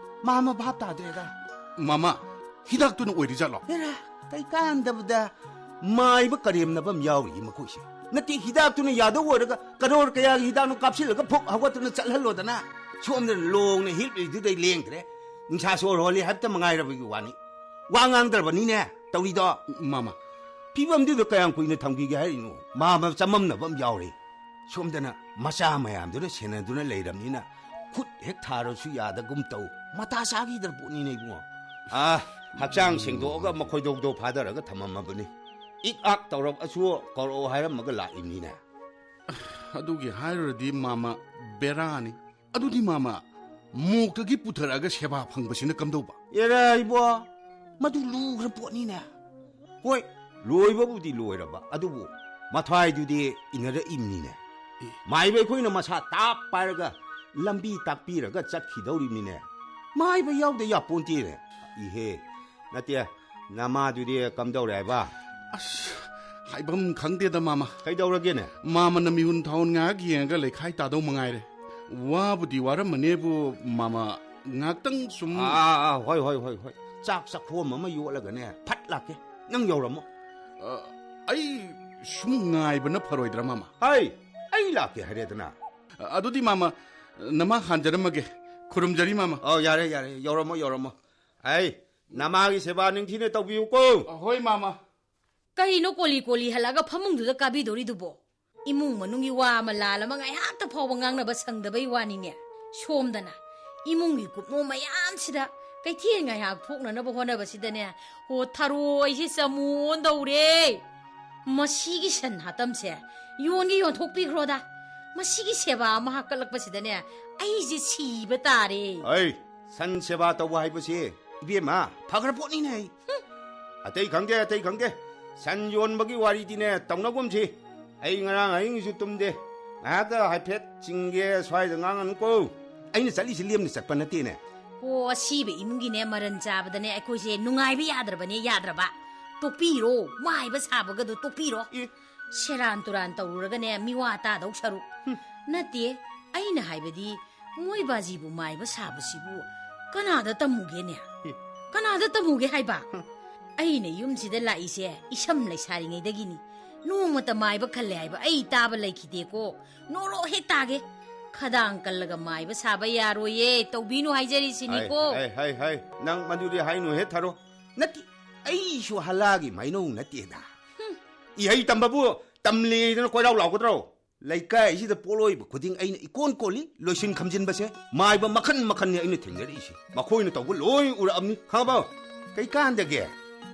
ꯃꯥꯃ ꯚꯥꯞ ꯇꯥꯗ꯭ꯔꯦꯗ꯫ ꯃꯥꯃ, ꯍꯤꯗꯥꯛꯇꯨꯅ ꯑꯣꯏꯔꯤꯖꯥꯠꯂꯣ? ꯍꯦꯔꯥ, ꯀꯩꯀꯥꯟꯗꯕꯗ ꯃꯥꯏꯕ ꯀꯔꯦꯝꯅꯕ ꯑꯃ ꯌꯥꯎꯔꯤꯌꯦ ꯃꯈꯣꯏꯁꯦ꯫ ꯅꯠꯇꯦ, ꯍꯤꯗꯥꯛꯇꯨꯅ ꯌꯥꯗꯧ ꯑꯣꯏꯔꯒ ꯀꯔꯣꯔ ꯀꯌꯥꯒꯤ ꯍꯤꯗꯥꯛꯅꯣ ꯀꯥꯞꯁꯤꯜꯂꯒ ꯐꯨꯛ ꯍꯧꯒꯠꯇꯅ ꯆꯠꯍꯜꯂꯣꯗꯅ꯫ ꯁꯣꯝꯗꯅ ꯂꯣꯡꯅ ꯍꯤꯞꯂꯤꯗꯨꯗꯩ ꯂꯦꯡꯗ꯭ꯔꯦ꯫ ꯅꯨꯡꯁꯥ ꯁꯣꯔ ꯍꯣꯜꯂꯤ ꯍꯥꯏꯕꯇ ꯃꯉꯥꯏꯔꯕꯒꯤ ꯋꯥꯅꯤ꯫ ꯋꯥ ꯉꯥꯡꯗ꯭ꯔꯕꯅꯤꯅꯦ ꯇꯧꯔꯤꯗꯣ꯫ ꯃꯥꯃ꯫ ꯐꯤꯕꯝꯗꯨꯗ ꯀꯌꯥꯝ ꯀꯨꯏꯅ ꯊꯝꯈꯤꯒꯦ ꯍꯥꯏꯔꯤꯅꯣ? ꯃꯥꯃ ꯆꯃꯝꯅꯕ ꯑꯃ ꯌꯥꯎꯔꯦ꯫ ꯁꯣꯝꯗꯅ ꯃꯆꯥ ꯃꯌꯥꯝꯗꯨꯅ ꯁꯦꯟꯅꯗꯨꯅ ꯂꯩꯔꯕꯅꯤꯅ ꯈꯨꯠ ꯍꯦꯛ ꯊꯥꯔꯁꯨ ꯌꯥꯗꯒꯨꯝ ꯇꯧ꯫ ꯃꯇꯥ ꯆꯥꯈꯤꯗ꯭ꯔ ꯄꯣꯠꯅꯤꯅꯦ ꯏꯕꯨꯡꯉꯣ꯫ ꯑꯥ, ꯍꯛꯆꯥꯡ ꯁꯦꯡꯗꯣꯛꯑꯒ ꯃꯈꯣꯏꯗꯧꯗꯣ ꯐꯥꯗꯔꯒ ꯊꯝꯃꯝꯃꯕꯅꯤ꯫ ꯏꯛ ꯑꯥꯛ ꯇꯧꯔꯛꯑꯁꯨ ꯀꯧꯔꯛꯑꯣ ꯍꯥꯏꯔꯝꯃꯒ ꯂꯥꯛꯏꯕꯅꯤꯅꯦ꯫ ꯑꯗꯨꯒꯤ ꯍꯥꯏꯔꯨꯔꯗꯤ ꯃꯥꯃ ꯕꯦꯔꯥꯅꯤ꯫ ꯑꯗꯨꯗꯤ ꯃꯥꯃ, ꯃꯣꯛꯇꯒꯤ ꯄꯨꯊꯔꯛꯑꯒ ꯁꯦꯕꯥ ꯐꯪꯕꯁꯤꯅ ꯀꯝꯗꯧꯕ? ꯑꯦꯔꯥ ꯏꯕꯣ, ꯃꯗꯨ ꯂꯨꯈ꯭ꯔ ꯄꯣꯠꯅꯤꯅꯦ꯫ ꯍꯣꯏ, ꯂꯣꯏꯕꯕꯨꯗꯤ ꯂꯣꯏꯔꯕ, ꯑꯗꯨꯕꯨ ꯃꯊ꯭ꯋꯥꯏꯗꯨꯗꯤ ꯏꯟꯅꯔꯛꯏꯕꯅꯤꯅꯦ꯫ ꯑꯦ꯫ ꯃꯥꯏꯕ ꯑꯩꯈꯣꯏꯅ ꯃꯁꯥ ꯇꯥꯞ ꯄꯥꯏꯔꯒ ꯂꯝꯕꯤ ꯇꯥꯛꯄꯤꯔꯒ ꯆꯠꯈꯤꯗꯧꯔꯤꯕꯅꯤꯅꯦ꯫ ꯃꯥꯏꯕ ꯌꯥꯎꯗ ꯌꯥꯄꯣꯟꯇꯦꯅꯦ꯫ ꯏꯍꯦ, ꯅꯠꯇꯦ, ꯅꯃꯥꯗꯨꯗꯤ ꯀꯝꯗꯧꯔꯦ ꯍꯥꯏꯕ? ꯑꯁ, ꯍꯥꯏꯐꯝ ꯈꯪꯗꯦꯗ ꯃꯥꯃ꯫ ꯀꯩꯗꯧꯔꯒꯦꯅꯦ? ꯃꯥꯃꯅ ꯃꯤꯍꯨꯟ ꯊꯥꯍꯨꯟ ꯉꯥꯏꯍꯥꯛ ꯌꯦꯡꯉꯒ ꯂꯩꯈꯥꯏ ꯇꯥꯗꯧ ꯃꯉꯥꯏꯔꯦ꯫ ꯋꯥꯕꯨꯗꯤ ꯋꯥꯔꯝꯃꯅꯦꯕꯨ ꯃꯥꯃ, ꯉꯥꯏꯍꯥꯛꯇꯪ ꯁꯨꯝ꯫ ꯑꯥ, ꯑꯥ, ꯑꯥ, ꯍꯣꯏ, ꯍꯣꯏ, ꯍꯣꯏ, ꯍꯣꯏ꯫ ꯆꯥꯛ ꯆꯥꯛꯈꯣꯝ ꯑꯃ ꯌꯣꯠꯂꯒꯅꯦ, ꯐꯠ ꯂꯥꯛꯀꯦ꯫ ꯅꯪ ꯌꯧꯔꯝꯃꯣ꯫ ꯑ, ꯑꯩ ꯁꯨꯝ ꯉꯥꯏꯕꯅ ꯐꯔꯣꯏꯗ꯭ꯔꯥ ꯃꯥꯃ? ꯍꯥꯏ, ꯑꯩ ꯂꯥꯛꯀꯦ ꯍꯥꯏꯔꯦꯗꯅ꯫ ꯑꯗꯨꯗꯤ ꯃꯥꯃ, ꯅꯃꯥ ꯍꯥꯟꯖꯔꯝꯃꯒꯦ꯫ ꯈꯨꯔꯨꯝꯖꯔꯤ ꯃꯥꯃ꯫ ꯑꯣ, ꯌꯥꯔꯦ, ꯌꯥꯔꯦ, ꯌꯧꯔꯝꯃꯣ, ꯌꯧꯔꯝꯃꯣ꯫ ꯑꯩ ꯅꯃꯥꯒꯤ ꯁꯦꯕꯥ ꯅꯤꯡꯊꯤꯅ ꯇꯧꯕꯤꯌꯨꯀꯣ꯫ ꯑꯍꯣꯏ, ꯃꯥꯃ꯫ ꯀꯩꯅꯣ ꯀꯣꯂꯤ ꯀꯣꯂꯤ ꯍꯜꯂꯛꯑꯒ ꯐꯃꯨꯡꯗꯨꯗ ꯀꯥꯕꯤꯗꯣꯔꯤꯗꯨꯕꯣ? ꯏꯃꯨꯡ ꯃꯅꯨꯡꯒꯤ ꯋꯥ ꯑꯃ ꯂꯥꯜ ꯑꯃ ꯉꯥꯏꯍꯥꯛꯇ ꯐꯥꯎꯕ ꯉꯥꯡꯅꯕ ꯁꯪꯗꯕꯩ ꯋꯥꯅꯤꯅꯦ꯫ ꯁꯣꯝꯗꯅ ꯏꯃꯨꯡꯒꯤ ꯀꯨꯞꯅꯣ ꯃꯌꯥꯝꯁꯤꯗ ꯀꯩꯊꯦꯜ ꯉꯥꯏꯍꯥꯛ ꯊꯣꯛꯅꯅꯕ ꯍꯣꯠꯅꯕꯁꯤꯗꯅꯦ, ꯍꯣ, ꯊꯔꯣꯏꯁꯤ ꯆꯃꯨ ꯑꯣꯟꯗꯧꯔꯦ꯫ ꯃꯁꯤꯒꯤ ꯁꯟ ꯍꯥꯇꯝꯁꯦ ꯌꯣꯟꯒꯦ ꯌꯣꯟꯊꯣꯛꯄꯤꯈ꯭ꯔꯣꯗ꯫ ꯃꯁꯤꯒꯤ ꯁꯦꯕꯥ ꯑꯃ ꯍꯥꯞꯀꯠꯂꯛꯄꯁꯤꯗꯅꯦ, ꯑꯩꯁꯦ ꯁꯤꯕ ꯇꯥꯔꯦ꯫ ꯑꯩ ꯁꯟ ꯁꯦꯕꯥ ꯇꯧꯕ ꯍꯥꯏꯕꯁꯤ, ꯏꯕꯦꯝꯃ, ꯐꯈ꯭ꯔ ꯄꯣꯠꯅꯤꯅꯦ ꯑꯩ꯫ ꯑꯇꯩ ꯈꯪꯗꯦ, ꯑꯇꯩ ꯈꯪꯗꯦ꯫ ꯁꯟ ꯌꯣꯟꯕꯒꯤ ꯋꯥꯔꯤꯗꯤꯅꯦ, ꯇꯧꯅꯒꯨꯝꯁꯤ꯫ ꯑꯩ ꯉꯔꯥꯡ ꯑꯍꯤꯡꯁꯨ ꯇꯨꯝꯗꯦ꯫ ꯉꯥꯏꯍꯥꯛꯇ ꯍꯥꯏꯐꯦꯠ ꯆꯤꯡꯒꯦ ꯁ꯭ꯋꯥꯏꯗ ꯉꯥꯡꯉꯅꯨꯀꯣ꯫ ꯑꯩꯅ ꯆꯠꯂꯤꯁꯤ ꯂꯦꯝꯅ ꯆꯠꯄ ꯅꯠꯇꯦꯅꯦ꯫ ꯍꯣ, ꯑꯁꯤꯕ ꯏꯃꯨꯡꯒꯤꯅꯦ ꯃꯔꯟ ꯆꯥꯕꯗꯅꯦ ꯑꯩꯈꯣꯏꯁꯦ ꯅꯨꯡꯉꯥꯏꯕ ꯌꯥꯗ꯭ꯔꯕꯅꯦ, ꯌꯥꯗ꯭ꯔꯕ꯫ ꯇꯣꯛꯄꯤꯔꯣ, ꯃꯥꯏꯕ ꯁꯥꯕꯒꯗꯣ ꯇꯣꯛꯄꯤꯔꯣ꯫ ꯏ꯫ ꯁꯦꯔꯥꯟ ꯇꯨꯔꯥꯟ ꯇꯧꯔꯨꯔꯒꯅꯦ ꯃꯤꯋꯥ ꯇꯥꯗꯧ ꯁꯔꯨꯛ꯫ ꯍꯨꯝ꯫ ꯅꯠꯇꯦ, ꯑꯩꯅ ꯍꯥꯏꯕꯗꯤ ꯃꯣꯏ ꯕꯥꯖꯤꯕꯨ ꯃꯥꯏꯕ ꯁꯥꯕꯁꯤꯕꯨ ꯀꯅꯥꯗ ꯇꯝꯃꯨꯒꯦꯅꯦ? ꯏ꯫ ꯀꯅꯥꯗ ꯇꯝꯃꯨꯒꯦ ꯍꯥꯏꯕ? ꯍꯨꯝ꯫ ꯑꯩꯅ ꯌꯨꯝꯁꯤꯗ ꯂꯥꯛꯏꯁꯦ ꯏꯁꯝ ꯂꯩꯁꯥꯔꯤꯉꯩꯗꯒꯤꯅꯤ꯫ ꯅꯣꯡꯃꯇ ꯃꯥꯏꯕ ꯈꯜꯂꯦ ꯍꯥꯏꯕ ꯑꯩ ꯇꯥꯕ ꯂꯩꯈꯤꯗꯦꯀꯣ꯫ ꯅꯣꯔꯣꯛ ꯍꯦꯛ ꯇꯥꯒꯦ꯫ ꯈꯗꯥꯡ ꯀꯜꯂꯒ ꯃꯥꯏꯕ ꯁꯥꯕ ꯌꯥꯔꯣꯏꯌꯦ꯫ ꯇꯧꯕꯤꯅꯨ ꯍꯥꯏꯖꯔꯤꯁꯤꯅꯤꯀꯣ꯫ ꯍꯥꯏ, ꯍꯥꯏ, ꯍꯥꯏ, ꯍꯥꯏ꯫ ꯅꯪ ꯃꯗꯨꯗꯤ ꯍꯥꯏꯅꯨꯍꯦ ꯊꯔꯣ꯫ ꯅꯠꯇꯦ, ꯑꯩꯁꯨ ꯍꯂꯥꯒꯤ ꯃꯥꯏꯅꯧ ꯅꯠꯇꯦꯗ꯫ ꯍꯨꯝ꯫ ꯏꯍꯩ ꯇꯝꯕꯕꯨ ꯇꯝꯂꯦꯗꯅ ꯀꯣꯏꯔꯥꯎ ꯂꯥꯎꯒꯗ꯭ꯔꯣ? ꯂꯩꯀꯥꯏꯁꯤꯗ ꯄꯣꯠꯂꯣꯏꯕ ꯈꯨꯗꯤꯡ ꯑꯩꯅ ꯏꯀꯣꯟ ꯀꯣꯜꯂꯤ, ꯂꯣꯏꯁꯤꯟ ꯈꯝꯖꯤꯟꯕꯁꯦ꯫ ꯃꯥꯏꯕ ꯃꯈꯟ ꯃꯈꯟꯅꯤ ꯑꯩꯅ ꯊꯦꯡꯅꯔꯛꯏꯁꯦ꯫ ꯃꯈꯣꯏꯅ ꯇꯧꯕ ꯂꯣꯏ ꯎꯔꯛꯑꯕꯅꯤ, ꯈꯪꯉꯕ? ꯀꯩꯀꯥꯟꯗꯒꯦ?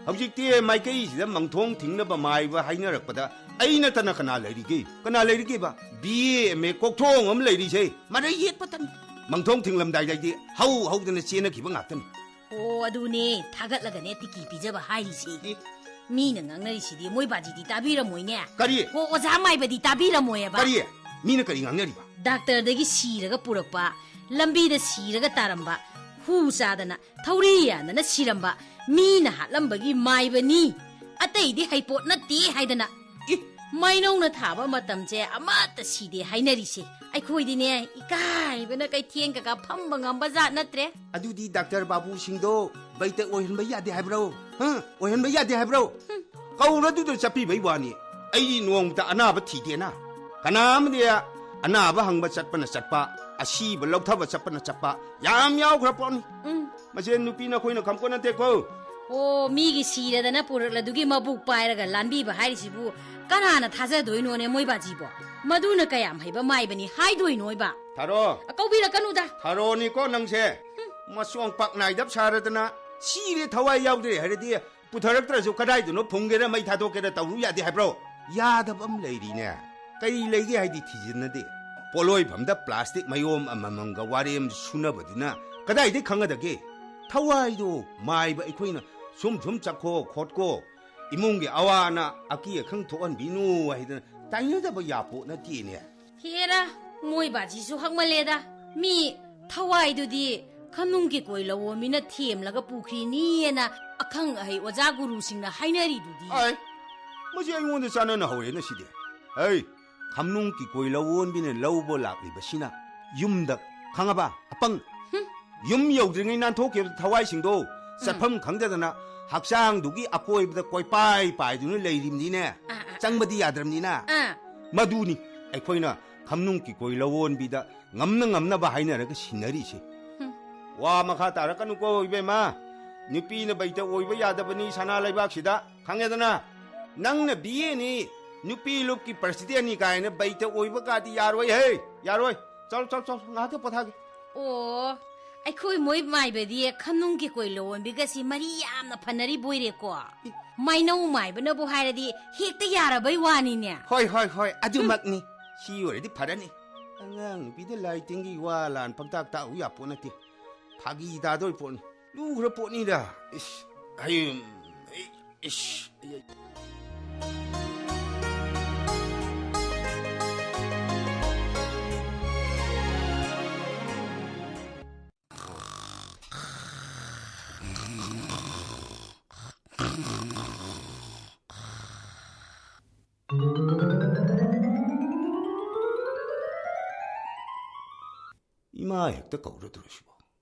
ꯍꯧꯖꯤꯛꯇꯤ ꯃꯥꯏꯀꯩꯁꯤꯗ ꯃꯪꯊꯣꯡ ꯊꯤꯡꯅꯕ ꯃꯥꯏꯕ ꯍꯥꯏꯅꯔꯛꯄꯗ ꯑꯩ ꯅꯠꯇꯅ ꯀꯅꯥ ꯂꯩꯔꯤꯒꯦ? ꯀꯅꯥ ꯂꯩꯔꯤꯒꯦꯕ? ꯕꯤ ꯑꯦ, ꯑꯦꯝ ꯑꯦ ꯀꯣꯛꯊꯣꯡ ꯑꯃ ꯂꯩꯔꯤꯁꯦ, ꯃꯔꯩ ꯌꯦꯠꯄꯇꯅꯤ꯫ ꯃꯪꯊꯣꯡ ꯊꯤꯡꯂꯝꯗꯥꯏꯗꯗꯤ ꯍꯧ ꯍꯧꯗꯅ ꯆꯦꯟꯅꯈꯤꯕ ꯉꯥꯛꯇꯅꯤ꯫ ꯑꯣ, ꯑꯗꯨꯅꯦ, ꯊꯥꯒꯠꯂꯒꯅꯦ ꯇꯤꯀꯤ ꯄꯤꯖꯕ ꯍꯥꯏꯔꯤꯁꯦ꯫ ꯑꯦ꯫ ꯃꯤꯅ ꯉꯥꯡꯅꯔꯤꯁꯤꯗꯤ ꯃꯣꯏ ꯕꯥꯖꯤꯗꯤ ꯇꯥꯕꯤꯔꯝꯃꯣꯏꯅꯦ꯫ ꯀꯔꯤ? ꯑꯣ, ꯑꯣꯖꯥ ꯃꯥꯏꯕꯗꯤ ꯇꯥꯕꯤꯔꯝꯃꯣꯏꯑꯕ꯫ ꯀꯔꯤ? ꯃꯤꯅ ꯀꯔꯤ ꯉꯥꯡꯅꯔꯤꯕ? ꯗꯥꯛꯇꯔꯗꯒꯤ ꯁꯤꯔꯒ ꯄꯨꯔꯛꯄ, ꯂꯝꯕꯤꯗ ꯁꯤꯔꯒ ꯇꯥꯔꯝꯕ, ꯍꯨ ꯆꯥꯗꯅ, ꯊꯧꯔꯤ ꯌꯥꯟꯗꯅ ꯁꯤꯔꯝꯕ, ꯃꯤꯅ ꯍꯥꯠꯂꯝꯕꯒꯤ ꯃꯥꯏꯕꯅꯤ, ꯑꯇꯩꯗꯤ ꯍꯩꯄꯣꯠ ꯅꯠꯇꯦ ꯍꯥꯏꯗꯅ꯫ ꯏ! ꯃꯥꯏꯅꯧꯅ ꯊꯥꯕ ꯃꯇꯝꯁꯦ ꯑꯃꯠꯇ ꯁꯤꯗꯦ ꯍꯥꯏꯅꯔꯤꯁꯦ꯫ ꯑꯩꯈꯣꯏꯗꯤꯅꯦ, ꯏꯀꯥꯏꯕꯅ ꯀꯩꯊꯦꯜ ꯀꯀꯥ ꯐꯝꯕ ꯉꯝꯕ ꯖꯥꯠ ꯅꯠꯇ꯭ꯔꯦ꯫ ꯑꯗꯨꯗꯤ ꯗꯥꯛꯇꯔ ꯕꯥꯕꯨꯁꯤꯡꯗꯣ ꯕꯩꯇ ꯑꯣꯏꯍꯟꯕ ꯌꯥꯗꯦ ꯍꯥꯏꯕ꯭ꯔꯣ? ꯍꯥ? ꯑꯣꯏꯍꯟꯕ ꯌꯥꯗꯦ ꯍꯥꯏꯕ꯭ꯔꯣ? ꯍꯨꯝ꯫ ꯀꯧꯔꯗꯨꯗ ꯆꯠꯄꯤꯕꯩ ꯋꯥꯅꯤ꯫ ꯑꯩ ꯅꯣꯡꯃꯇ ꯑꯅꯥꯕ ꯊꯤꯗꯦꯅ꯫ ꯀꯅꯥ ꯑꯃꯗꯤ ꯑꯅꯥꯕ ꯍꯪꯕ ꯆꯠꯄꯅ ꯆꯠꯄ, ꯑꯁꯤꯕ ꯂꯧꯊꯕ ꯆꯠꯄꯅ ꯆꯠꯄ ꯌꯥꯝ ꯌꯥꯎꯈ꯭ꯔ ꯄꯣꯠꯅꯤ꯫ ꯎꯝ꯫ ꯃꯁꯦ ꯅꯨꯄꯤ ꯅꯈꯣꯏꯅ ꯈꯪꯄꯣꯠ ꯅꯠꯇꯦꯀꯣ꯫ ꯑꯣ, ꯃꯤꯒꯤ ꯁꯤꯔꯗꯅ ꯄꯨꯔꯛꯂꯗꯨꯒꯤ ꯃꯕꯨꯛ ꯄꯥꯏꯔꯒ ꯂꯥꯟꯕꯤꯕ ꯍꯥꯏꯔꯤꯁꯤꯕꯨ ꯀꯅꯥꯅ ꯊꯥꯖꯗꯣꯏꯅꯣꯅꯦ, ꯃꯣꯏ ꯕꯥꯖꯤꯕꯣ? ꯃꯗꯨꯅ ꯀꯌꯥꯝ ꯍꯩꯕ ꯃꯥꯏꯕꯅꯤ ꯍꯥꯏꯗꯣꯏꯅꯣꯏꯕ? ꯊꯥꯔꯣ꯫ ꯑ, ꯀꯧꯕꯤꯔꯛꯀꯅꯨꯗ꯫ ꯊꯥꯔꯣꯅꯤꯀꯣ ꯅꯪꯁꯦ꯫ ꯃꯆꯣꯡ ꯄꯥꯛ ꯅꯥꯏꯗꯞ ꯁꯥꯔꯗꯅ ꯁꯤꯔꯦ ꯊꯋꯥꯏ ꯌꯥꯎꯗ꯭ꯔꯦ ꯍꯥꯏꯔꯗꯤ ꯄꯨꯊꯔꯛꯇ꯭ꯔꯁꯨ ꯀꯗꯥꯏꯗꯅꯣ ꯐꯨꯝꯒꯦꯔꯥ ꯃꯩ ꯊꯥꯗꯣꯛꯀꯦꯔꯥ ꯇꯧꯔꯨ ꯌꯥꯗꯦ ꯍꯥꯏꯕ꯭ꯔꯣ? ꯌꯥꯗꯕ ꯑꯃ ꯂꯩꯔꯤꯅꯦ꯫ ꯀꯔꯤ ꯂꯩꯒꯦ ꯍꯥꯏꯗꯤ ꯊꯤꯖꯤꯟꯅꯗꯦ꯫ ꯄꯣꯠꯂꯣꯏꯐꯝꯗ ꯄ꯭ꯂꯥꯁꯇꯤꯛ ꯃꯌꯣꯝ ꯑꯃꯃꯝꯒ ꯋꯥꯔꯦꯝ ꯁꯨꯅꯕꯗꯨꯅ ꯀꯗꯥꯏꯗꯩ ꯈꯪꯒꯗꯒꯦ? ꯊꯋꯥꯏꯗꯣ ꯃꯥꯏꯕ ꯑꯩꯈꯣꯏꯅ ꯁꯨꯝ ꯁꯨꯝ ꯆꯠꯈꯣ ꯈꯣꯠꯀꯣ, ꯏꯃꯨꯡꯒꯤ ꯑꯋꯥ ꯑꯅꯥ ꯑꯀꯤ ꯑꯈꯪ ꯊꯣꯛꯍꯟꯕꯤꯅꯨ ꯍꯥꯏꯗꯅ ꯇꯥꯏꯅꯗꯕ ꯌꯥꯄꯣꯠ ꯅꯠꯇꯦꯅꯦ꯫ ꯍꯦꯔꯥ, ꯃꯣꯏ ꯕꯥꯖꯤꯁꯨ ꯍꯛꯃꯜꯂꯦꯗ꯫ ꯃꯤ ꯊꯋꯥꯏꯗꯨꯗꯤ ꯈꯝꯅꯨꯡ ꯀꯤꯀꯣꯏ ꯂꯧꯑꯣꯃꯤꯅ ꯊꯦꯝꯂꯒ ꯄꯨꯈ꯭ꯔꯤꯅꯤꯅ ꯑꯈꯪ ꯑꯍꯩ ꯑꯣꯖꯥ ꯒꯨꯔꯨꯁꯤꯡꯅ ꯍꯥꯏꯅꯔꯤꯗꯨꯗꯤ꯫ ꯑꯥꯏ, ꯃꯁꯤ ꯑꯩꯉꯣꯟꯗ ꯆꯥꯟꯅꯅ ꯍꯧꯔꯦꯅ ꯁꯤꯗꯤ꯫ ꯍꯩ, ꯈꯝꯅꯨꯡ ꯀꯤꯀꯣꯏ ꯂꯧꯑꯣꯟꯕꯤꯅ ꯂꯧꯕ ꯂꯥꯛꯂꯤꯕꯁꯤꯅ ꯌꯨꯝꯗ, ꯈꯪꯉꯕ? ꯑꯄꯪ꯫ ꯍꯨꯝ꯫ ꯌꯨꯝ ꯌꯧꯗ꯭ꯔꯤꯉꯩ ꯅꯥꯟꯊꯣꯛꯈꯤꯕ ꯊꯋꯥꯏꯁꯤꯡꯗꯣ ꯆꯠꯐꯝ ꯈꯪꯗꯗꯅ ꯍꯛꯆꯥꯡꯗꯨꯒꯤ ꯑꯀꯣꯏꯕꯗ ꯀꯣꯏꯄꯥꯏ ꯄꯥꯏꯗꯨꯅ ꯂꯩꯔꯤꯕꯅꯤꯅꯦ꯫ ꯑꯥ, ꯑꯥ, ꯑꯥ꯫ ꯆꯪꯕꯗꯤ ꯌꯥꯗ꯭ꯔꯕꯅꯤꯅ꯫ ꯑꯥ꯫ ꯃꯗꯨꯅꯤ ꯑꯩꯈꯣꯏꯅ ꯈꯝꯅꯨꯡ ꯀꯤꯀꯣꯏ ꯂꯧꯑꯣꯟꯕꯤꯗ ꯉꯝꯅ ꯉꯝꯅꯕ ꯍꯥꯏꯅꯔꯒ ꯁꯤꯟꯅꯔꯤꯁꯦ꯫ ꯍꯨꯝ꯫ ꯋꯥ ꯃꯈꯥ ꯇꯥꯔꯛꯀꯅꯨꯀꯣ ꯏꯕꯦꯝꯃ꯫ ꯅꯨꯄꯤꯅ ꯕꯩꯇ ꯑꯣꯏꯕ ꯌꯥꯗꯕꯅꯤ ꯁꯅꯥ ꯂꯩꯕꯥꯛꯁꯤꯗ, ꯈꯪꯉꯦꯗꯅ? ꯅꯪꯅ ꯕꯤ ꯑꯦꯅꯤ, ꯅꯨꯄꯤ ꯂꯨꯞꯀꯤ ꯄ꯭ꯔꯁꯤꯗꯦꯟꯅꯤ ꯀꯥꯏꯅ ꯕꯩꯇ ꯑꯣꯏꯕ ꯀꯥꯗꯤ ꯌꯥꯔꯣꯏ ꯍꯦ, ꯌꯥꯔꯣꯏ꯫ ꯆꯠꯂꯣ, ꯆꯠꯂꯣ, ꯆꯠꯂꯣ, ꯉꯥꯏꯍꯥꯛꯇ ꯄꯣꯊꯥꯒꯦ꯫ ꯑꯣ, ꯑꯩꯈꯣꯏ ꯃꯣꯏ ꯃꯥꯏꯕꯗꯤ ꯈꯝꯅꯨꯡ ꯀꯤꯀꯣꯏ ꯂꯧꯑꯣꯟꯕꯤꯒꯁꯤ ꯃꯔꯤ ꯌꯥꯝꯅ ꯐꯅꯔꯤꯕꯣꯏꯔꯦꯀꯣ꯫ ꯃꯥꯏꯅꯧ ꯃꯥꯏꯕꯅꯕꯨ ꯍꯥꯏꯔꯗꯤ ꯍꯦꯛꯇ ꯌꯥꯔꯕꯩ ꯋꯥꯅꯤꯅꯦ꯫ ꯍꯣꯏ, ꯍꯣꯏ, ꯍꯣꯏ, ꯑꯗꯨꯃꯛꯅꯤ꯫ ꯁꯤ ꯑꯣꯏꯔꯗꯤ ꯐꯔꯅꯤ꯫ ꯑꯉꯥꯡ ꯅꯨꯄꯤꯗ ꯂꯥꯏ ꯇꯤꯟꯒꯤ ꯋꯥ ꯂꯥꯟ ꯄꯪꯇꯥꯛ ꯇꯥꯛꯎ ꯌꯥꯄꯣꯠ ꯅꯠꯇꯦ꯫ ꯐꯥꯒꯤ ꯇꯥꯗꯣꯏ ꯄꯣꯠꯅꯤ꯫ ꯂꯨꯈ꯭ꯔ ꯄꯣꯠꯅꯤꯗ꯫ ꯏꯁ, ꯍꯌꯨꯝ, ꯏꯁ, ꯏꯃꯥ ꯍꯦꯛꯇ ꯀꯧꯔꯗ꯭ꯔꯣ ꯁꯤꯕꯣ?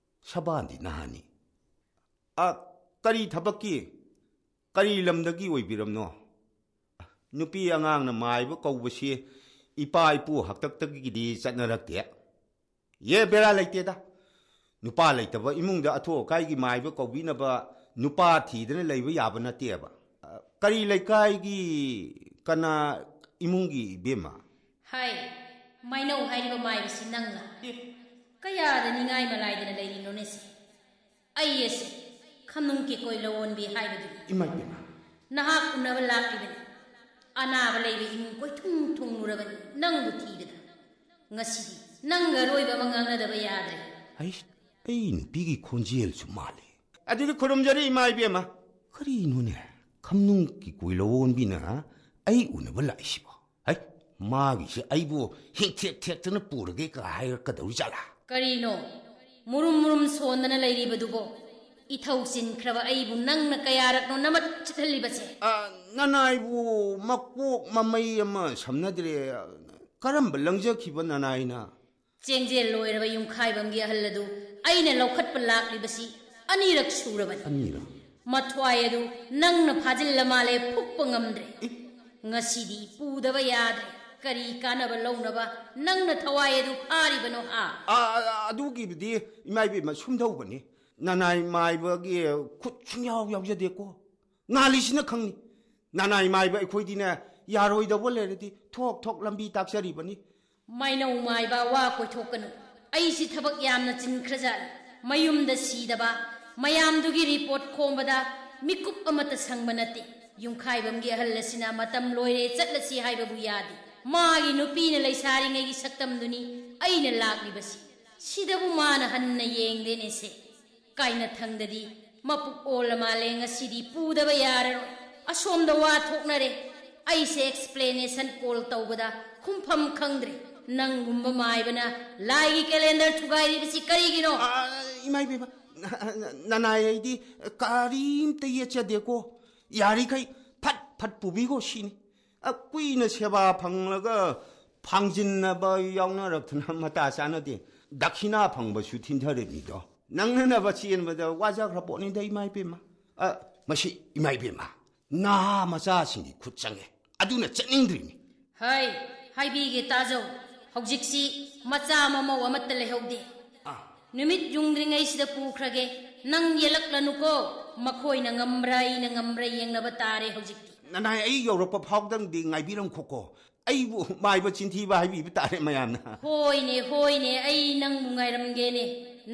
ꯁꯕꯥꯟꯗꯤ ꯅꯍꯥꯅꯤ꯫ ꯑ, ꯀꯔꯤ ꯊꯕꯛꯀꯤ? ꯀꯔꯤ ꯂꯝꯗꯒꯤ ꯑꯣꯏꯕꯤꯔꯝꯅꯣ? ꯅꯨꯄꯤ ꯑꯉꯥꯡꯅ ꯃꯥꯏꯕ ꯀꯧꯕꯁꯤ ꯏꯄꯥ ꯏꯄꯨ ꯍꯥꯛꯇꯛꯇꯒꯤꯗꯤ ꯆꯠꯅꯔꯛꯇꯦ꯫ ꯌꯦ, ꯕꯦꯔꯥ ꯂꯩꯇꯦꯗ꯫ ꯅꯨꯄꯥ ꯂꯩꯇꯕ ꯏꯃꯨꯡꯗ ꯑꯊꯨ ꯑꯀꯥꯏꯒꯤ ꯃꯥꯏꯕ ꯀꯧꯕꯤꯅꯕ ꯅꯨꯄꯥ ꯊꯤꯗꯅ ꯂꯩꯕ ꯌꯥꯕ ꯅꯠꯇꯦꯕ꯫ ꯑ, ꯀꯔꯤ ꯂꯩꯀꯥꯏꯒꯤ ꯀꯅꯥ ꯏꯃꯨꯡꯒꯤ ꯏꯕꯦꯝꯃ? ꯍꯥꯏ, ꯃꯥꯏꯅꯧ ꯍꯥꯏꯔꯤꯕ ꯃꯥꯏꯕꯁꯤ ꯅꯪꯂ? ꯑꯦ꯫ ꯀꯌꯥꯗ ꯅꯤꯡꯉꯥꯏ ꯃꯂꯥꯏꯗꯅ ꯂꯩꯔꯤꯅꯣꯅꯦ ꯁꯦ? ꯑꯩ ꯑꯁꯦ ꯈꯝꯅꯨꯡ ꯀꯦꯀꯣꯏ ꯂꯧꯑꯣꯟꯕꯤ ꯍꯥꯏꯕꯗꯨꯅꯤ꯫ ꯏꯃꯥ ꯏꯕꯦꯝꯃ꯫ ꯅꯍꯥꯛ ꯎꯅꯕ ꯂꯥꯛꯂꯤꯕꯅꯤ꯫ ꯑꯅꯥꯕ ꯂꯩꯕ ꯏꯃꯨꯡ ꯀꯣꯏꯊꯨꯡ ꯊꯨꯡꯂꯨꯔꯕꯅꯤ ꯅꯪꯕꯨ ꯊꯤꯕꯗ꯫ ꯉꯁꯤꯗꯤ ꯅꯪꯒ ꯑꯔꯣꯏꯕ ꯑꯃ ꯉꯥꯡꯅꯗꯕ ꯌꯥꯗ꯭ꯔꯦ꯫ ꯑꯩ, ꯑꯩ ꯅꯨꯄꯤꯒꯤ ꯈꯣꯟꯖꯦꯜꯁꯨ ꯃꯥꯜꯂꯤ꯫ ꯑꯗꯨꯗꯤ ꯈꯨꯔꯨꯝꯖꯔꯤ, ꯏꯃꯥ ꯏꯕꯦꯝꯃ꯫ ꯀꯔꯤꯅꯣꯅꯦ, ꯈꯝꯅꯨꯡ ꯀꯦꯀꯣꯏ ꯂꯧꯑꯣꯟꯕꯤꯅ ꯑꯩ ꯎꯅꯕ ꯂꯥꯛꯏꯁꯤꯕꯣ? ꯍꯩ, ꯃꯥꯒꯤꯁꯦ ꯑꯩꯕꯨ ꯍꯤꯡꯊꯦꯛ ꯊꯦꯛꯇꯅ ꯄꯨꯔꯒꯦ ꯀ ꯍꯥꯏꯔꯛꯀꯗꯧꯔꯤ ꯖꯥꯠꯂꯥ? ꯀꯔꯤꯅꯣ? ꯃꯨꯔꯨꯝ ꯃꯨꯔꯨꯝ ꯁꯣꯟꯗꯅ ꯂꯩꯔꯤꯕꯗꯨꯕꯣ? ꯏꯊꯧ ꯆꯤꯟꯈ꯭ꯔꯕ ꯑꯩꯕꯨ ꯅꯪꯅ ꯀꯌꯥꯔꯛꯅꯣ ꯅꯃꯠ ꯆꯤꯠꯍꯜꯂꯤꯕꯁꯦ? ꯑ, ꯅꯅꯥꯏꯕꯨ ꯃꯀꯣꯛ ꯃꯃꯩ ꯑꯃ ꯁꯝꯅꯗ꯭ꯔꯦ꯫ ꯀꯔꯝꯕ ꯂꯪꯖꯈꯤꯕ ꯅꯅꯥꯏꯅ? ꯆꯦꯡꯖꯦꯜ ꯂꯣꯏꯔꯕ ꯌꯨꯝꯈꯥꯏꯕꯝꯒꯤ ꯑꯍꯜ ꯑꯗꯨ ꯑꯩꯅ ꯂꯧꯈꯠꯄ ꯂꯥꯛꯂꯤꯕꯁꯤ ꯑꯅꯤꯔꯛ ꯁꯨꯔꯕꯅꯤ꯫ ꯑꯅꯤꯔꯛ? ꯃꯊ꯭ꯋꯥꯏ ꯑꯗꯨ ꯅꯪꯅ ꯐꯥꯖꯤꯜꯂ ꯃꯥꯜꯂꯦ, ꯐꯨꯛꯄ ꯉꯝꯗ꯭ꯔꯦ꯫ ꯑꯦ? ꯉꯁꯤꯗꯤ ꯄꯨꯗꯕ ꯌꯥꯗ꯭ꯔꯦ꯫ ꯀꯔꯤ ꯀꯥꯟꯅꯕ ꯂꯧꯅꯕ ꯅꯪꯅ ꯊꯋꯥꯏ ꯑꯗꯨ ꯐꯥꯔꯤꯕꯅꯣ ꯍꯥ? ꯑ, ꯑ, ꯑꯗꯨꯒꯤꯕꯨꯗꯤ ꯏꯃꯥ ꯏꯕꯦꯝꯃ ꯁꯨꯝꯗꯧꯕꯅꯤ꯫ ꯅꯅꯥꯏ ꯃꯥꯏꯕꯒꯤ ꯈꯨꯠ ꯁꯨꯡꯌꯥꯎ ꯌꯥꯎꯖꯗꯦꯀꯣ꯫ ꯉꯥꯜꯂꯤꯁꯤꯅ ꯈꯪꯅꯤ꯫ ꯅꯅꯥꯏ ꯃꯥꯏꯕ ꯑꯩꯈꯣꯏꯗꯤꯅꯦ, ꯌꯥꯔꯣꯏꯗꯧꯕ ꯂꯩꯔꯗꯤ ꯊꯣꯛ ꯊꯣꯛ ꯂꯝꯕꯤ ꯇꯥꯛꯆꯔꯤꯕꯅꯤ꯫ ꯃꯥꯏꯅꯧ ꯃꯥꯏꯕ ꯋꯥ ꯀꯣꯏꯊꯣꯛꯀꯅꯨ꯫ ꯑꯩꯁꯤ ꯊꯕꯛ ꯌꯥꯝꯅ ꯆꯤꯟꯈ꯭ꯔꯖꯥꯠꯅꯤ꯫ ꯃꯌꯨꯝꯗ ꯁꯤꯗꯕ ꯃꯌꯥꯝꯗꯨꯒꯤ ꯔꯤꯄꯣꯔꯠ ꯈꯣꯝꯕꯗ ꯃꯤꯀꯨꯞ ꯑꯃꯠꯇ ꯁꯪꯕ ꯅꯠꯇꯦ꯫ ꯌꯨꯝꯈꯥꯏꯕꯝꯒꯤ ꯑꯍꯜ ꯑꯁꯤꯅ ꯃꯇꯝ ꯂꯣꯏꯔꯦ ꯆꯠꯂꯁꯤ ꯍꯥꯏꯕꯕꯨ ꯌꯥꯗꯦ꯫ ꯃꯥꯒꯤ ꯅꯨꯄꯤꯅ ꯂꯩꯁꯥꯔꯤꯉꯩꯒꯤ ꯁꯛꯇꯝꯗꯨꯅꯤ ꯑꯩꯅ ꯂꯥꯛꯂꯤꯕꯁꯤ꯫ ꯁꯤꯗꯕꯨ ꯃꯥꯅ ꯍꯟꯅ ꯌꯦꯡꯗꯦꯅꯦꯁꯦ꯫ ꯀꯥꯏꯅꯊꯪꯗꯗꯤ ꯃꯄꯨꯛ ꯑꯣꯜꯂ ꯃꯥꯜꯂꯦ, ꯉꯁꯤꯗꯤ ꯄꯨꯗꯕ ꯌꯥꯔꯔꯣꯏ꯫ ꯑꯁꯣꯝꯗ ꯋꯥ ꯊꯣꯛꯅꯔꯦ꯫ ꯑꯩꯁꯦ ꯑꯦꯛꯁꯄ꯭ꯂꯦꯅꯦꯁꯟ ꯀꯣꯜ ꯇꯧꯕꯗ ꯈꯨꯝꯐꯝ ꯈꯪꯗ꯭ꯔꯦ꯫ ꯅꯪꯒꯨꯝꯕ ꯃꯥꯏꯕꯅ ꯂꯥꯏꯒꯤ ꯀꯦꯂꯦꯟꯗꯔ ꯊꯨꯒꯥꯏꯔꯤꯕꯁꯤ ꯀꯔꯤꯒꯤꯅꯣ? ꯑ, ꯏꯃꯥ ꯏꯕꯦꯝꯃ, ꯅ-, ꯅ-, ꯅꯅꯥꯏ ꯑꯩꯗꯤ ꯀꯔꯤꯝꯇ ꯌꯦꯠꯆꯗꯦꯀꯣ꯫ ꯌꯥꯔꯤꯈꯩ ꯐꯠ ꯐꯠ ꯄꯨꯕꯤꯈꯣ ꯁꯤꯅꯤ꯫ ꯑ, ꯀꯨꯏꯅ ꯁꯦꯕꯥ ꯐꯪꯂꯒ ꯐꯥꯡꯖꯤꯟꯅꯕ ꯌꯥꯎꯅꯔꯛꯇꯅ ꯃꯇꯥ ꯆꯥꯅꯗꯦ꯫ ꯗꯈꯤꯅꯥ ꯐꯪꯕꯁꯨ ꯊꯤꯟꯊꯔꯤꯕꯅꯤꯗꯣ꯫ ꯅꯪꯅꯅꯕ ꯆꯦꯟꯕꯗ ꯋꯥꯖꯈ꯭ꯔ ꯄꯣꯠꯅꯤꯗ, ꯏꯃꯥ ꯏꯕꯦꯝꯃ꯫ ꯑ, ꯃꯁꯤ, ꯏꯃꯥ ꯏꯕꯦꯝꯃ, ꯅꯍꯥ ꯃꯆꯥꯁꯤꯡꯒꯤ ꯈꯨꯠ ꯆꯪꯉꯦ꯫ ꯑꯗꯨꯅ ꯆꯠꯅꯤꯡꯗ꯭ꯔꯤꯅꯤ꯫ ꯍꯩ, ꯍꯥꯏꯕꯤꯒꯦ ꯇꯥꯖꯧ꯫ ꯍꯧꯖꯤꯛꯁꯤ ꯃꯆꯥ ꯃꯃꯧ ꯑꯃꯠꯇ ꯂꯩꯍꯧꯗꯦ꯫ ꯑꯥ꯫ ꯅꯨꯃꯤꯠ ꯌꯨꯡꯗ꯭ꯔꯤꯉꯩꯁꯤꯗ ꯄꯨꯈ꯭ꯔꯒꯦ꯫ ꯅꯪ ꯌꯦꯜꯂꯛꯂꯅꯨꯀꯣ꯫ ꯃꯈꯣꯏꯅ ꯉꯝꯕ꯭ꯔꯥ ꯑꯩꯅ ꯉꯝꯕ꯭ꯔꯥ ꯌꯦꯡꯅꯕ ꯇꯥꯔꯦ ꯍꯧꯖꯤꯛꯇꯤ꯫ ꯅꯅꯥꯏ, ꯑꯩ ꯌꯧꯔꯛꯄ ꯐꯥꯎꯗꯪꯗꯤ ꯉꯥꯏꯕꯤꯔꯝꯈꯣꯀꯣ꯫ ꯑꯩꯕꯨ ꯃꯥꯏꯕ ꯆꯤꯟꯊꯤꯕ ꯍꯥꯏꯕꯤꯕ ꯇꯥꯔꯦ ꯃꯌꯥꯝꯅ꯫ ꯍꯣꯏꯅꯦ, ꯍꯣꯏꯅꯦ, ꯑꯩ ꯅꯪꯕꯨ ꯉꯥꯏꯔꯝꯒꯦꯅꯦ꯫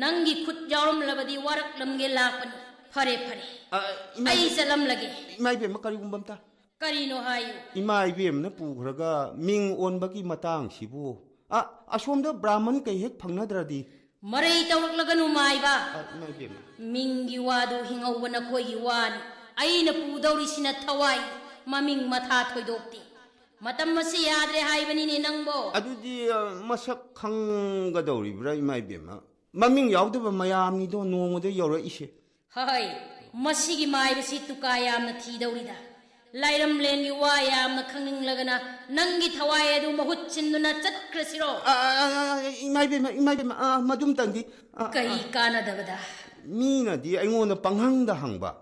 ꯅꯪꯒꯤ ꯈꯨꯠ ꯌꯥꯎꯔꯝꯂꯕꯗꯤ ꯋꯥꯔꯛꯂꯝꯒꯦ ꯂꯥꯛꯄꯅꯤ꯫ ꯐꯔꯦ, ꯐꯔꯦ꯫ ꯑ, ꯏꯃꯥ ꯑꯩ ꯏꯕꯦꯝ-, ꯆꯠꯂꯝꯂꯒꯦ꯫ ꯏꯃꯥ ꯏꯕꯦꯝꯃ, ꯀꯔꯤꯒꯨꯝꯕ ꯑꯝꯇ꯫ ꯀꯔꯤꯅꯣ ꯍꯥꯏꯌꯨ꯫ ꯏꯃꯥ ꯏꯕꯦꯝꯅ ꯄꯨꯈ꯭ꯔꯒ ꯃꯤꯡ ꯑꯣꯟꯕꯒꯤ ꯃꯇꯥꯡꯁꯤꯕꯨ꯫ ꯑ, ꯑꯁꯣꯝꯗ ꯕ꯭ꯔꯥꯍꯃꯟ ꯀꯩ ꯍꯦꯛ ꯐꯪꯅꯗ꯭ꯔꯗꯤ? ꯃꯔꯩ ꯇꯧꯔꯛꯂꯒꯅꯨ, ꯃꯥꯏꯕ꯫ ꯑ, ꯏꯃꯥ ꯏꯕꯦꯝꯃ꯫ ꯃꯤꯡꯒꯤ ꯋꯥꯗꯨ ꯍꯤꯡꯍꯧꯕ ꯅꯈꯣꯏꯒꯤ ꯋꯥꯅꯤ꯫ ꯑꯩꯅ ꯄꯨꯗꯧꯔꯤꯁꯤꯅ ꯊꯋꯥꯏ, ꯃꯃꯤꯡ ꯃꯊꯥ ꯊꯣꯏꯗꯣꯛꯇꯦ꯫ ꯃꯇꯝ ꯑꯁꯤ ꯌꯥꯗ꯭ꯔꯦ ꯍꯥꯏꯕꯅꯤꯅꯦ ꯅꯪꯕꯣ꯫ ꯑꯗꯨꯗꯤ, ꯑ, ꯃꯁꯛ ꯈꯪꯒꯗꯧꯔꯤꯕ꯭ꯔꯥ, ꯏꯃꯥ ꯏꯕꯦꯝꯃ? ꯃꯃꯤꯡ ꯌꯥꯎꯗꯕ ꯃꯌꯥꯝꯅꯤꯗꯣ ꯅꯣꯡꯃꯗ ꯌꯧꯔꯛꯏꯁꯦ꯫ ꯍꯣꯏ, ꯃꯁꯤꯒꯤ ꯃꯥꯏꯕꯁꯤ ꯇꯨꯀꯥ ꯌꯥꯝꯅ ꯊꯤꯗꯧꯔꯤꯗ꯫ ꯂꯥꯏꯔꯝꯂꯦꯟꯒꯤ ꯋꯥ ꯌꯥꯝꯅ ꯈꯪꯅꯤꯡꯂꯒꯅ ꯅꯪꯒꯤ ꯊꯋꯥꯏ ꯑꯗꯨ ꯃꯍꯨꯠ ꯁꯤꯟꯗꯨꯅ ꯆꯠꯈ꯭ꯔꯁꯤꯔꯣ? ꯑ, ꯑ, ꯑ, ꯑ, ꯏꯃꯥ ꯏꯕꯦꯝꯃ, ꯏꯃꯥ ꯏꯕꯦꯝꯃ, ꯑ, ꯃꯗꯨꯝꯇꯪꯗꯤ, ꯑ, ꯑ, ꯀꯔꯤ ꯀꯥꯟꯅꯗꯕꯗ? ꯃꯤꯅꯗꯤ ꯑꯩꯉꯣꯟꯗ ꯄꯪꯍꯪꯗ ꯍꯪꯕ꯫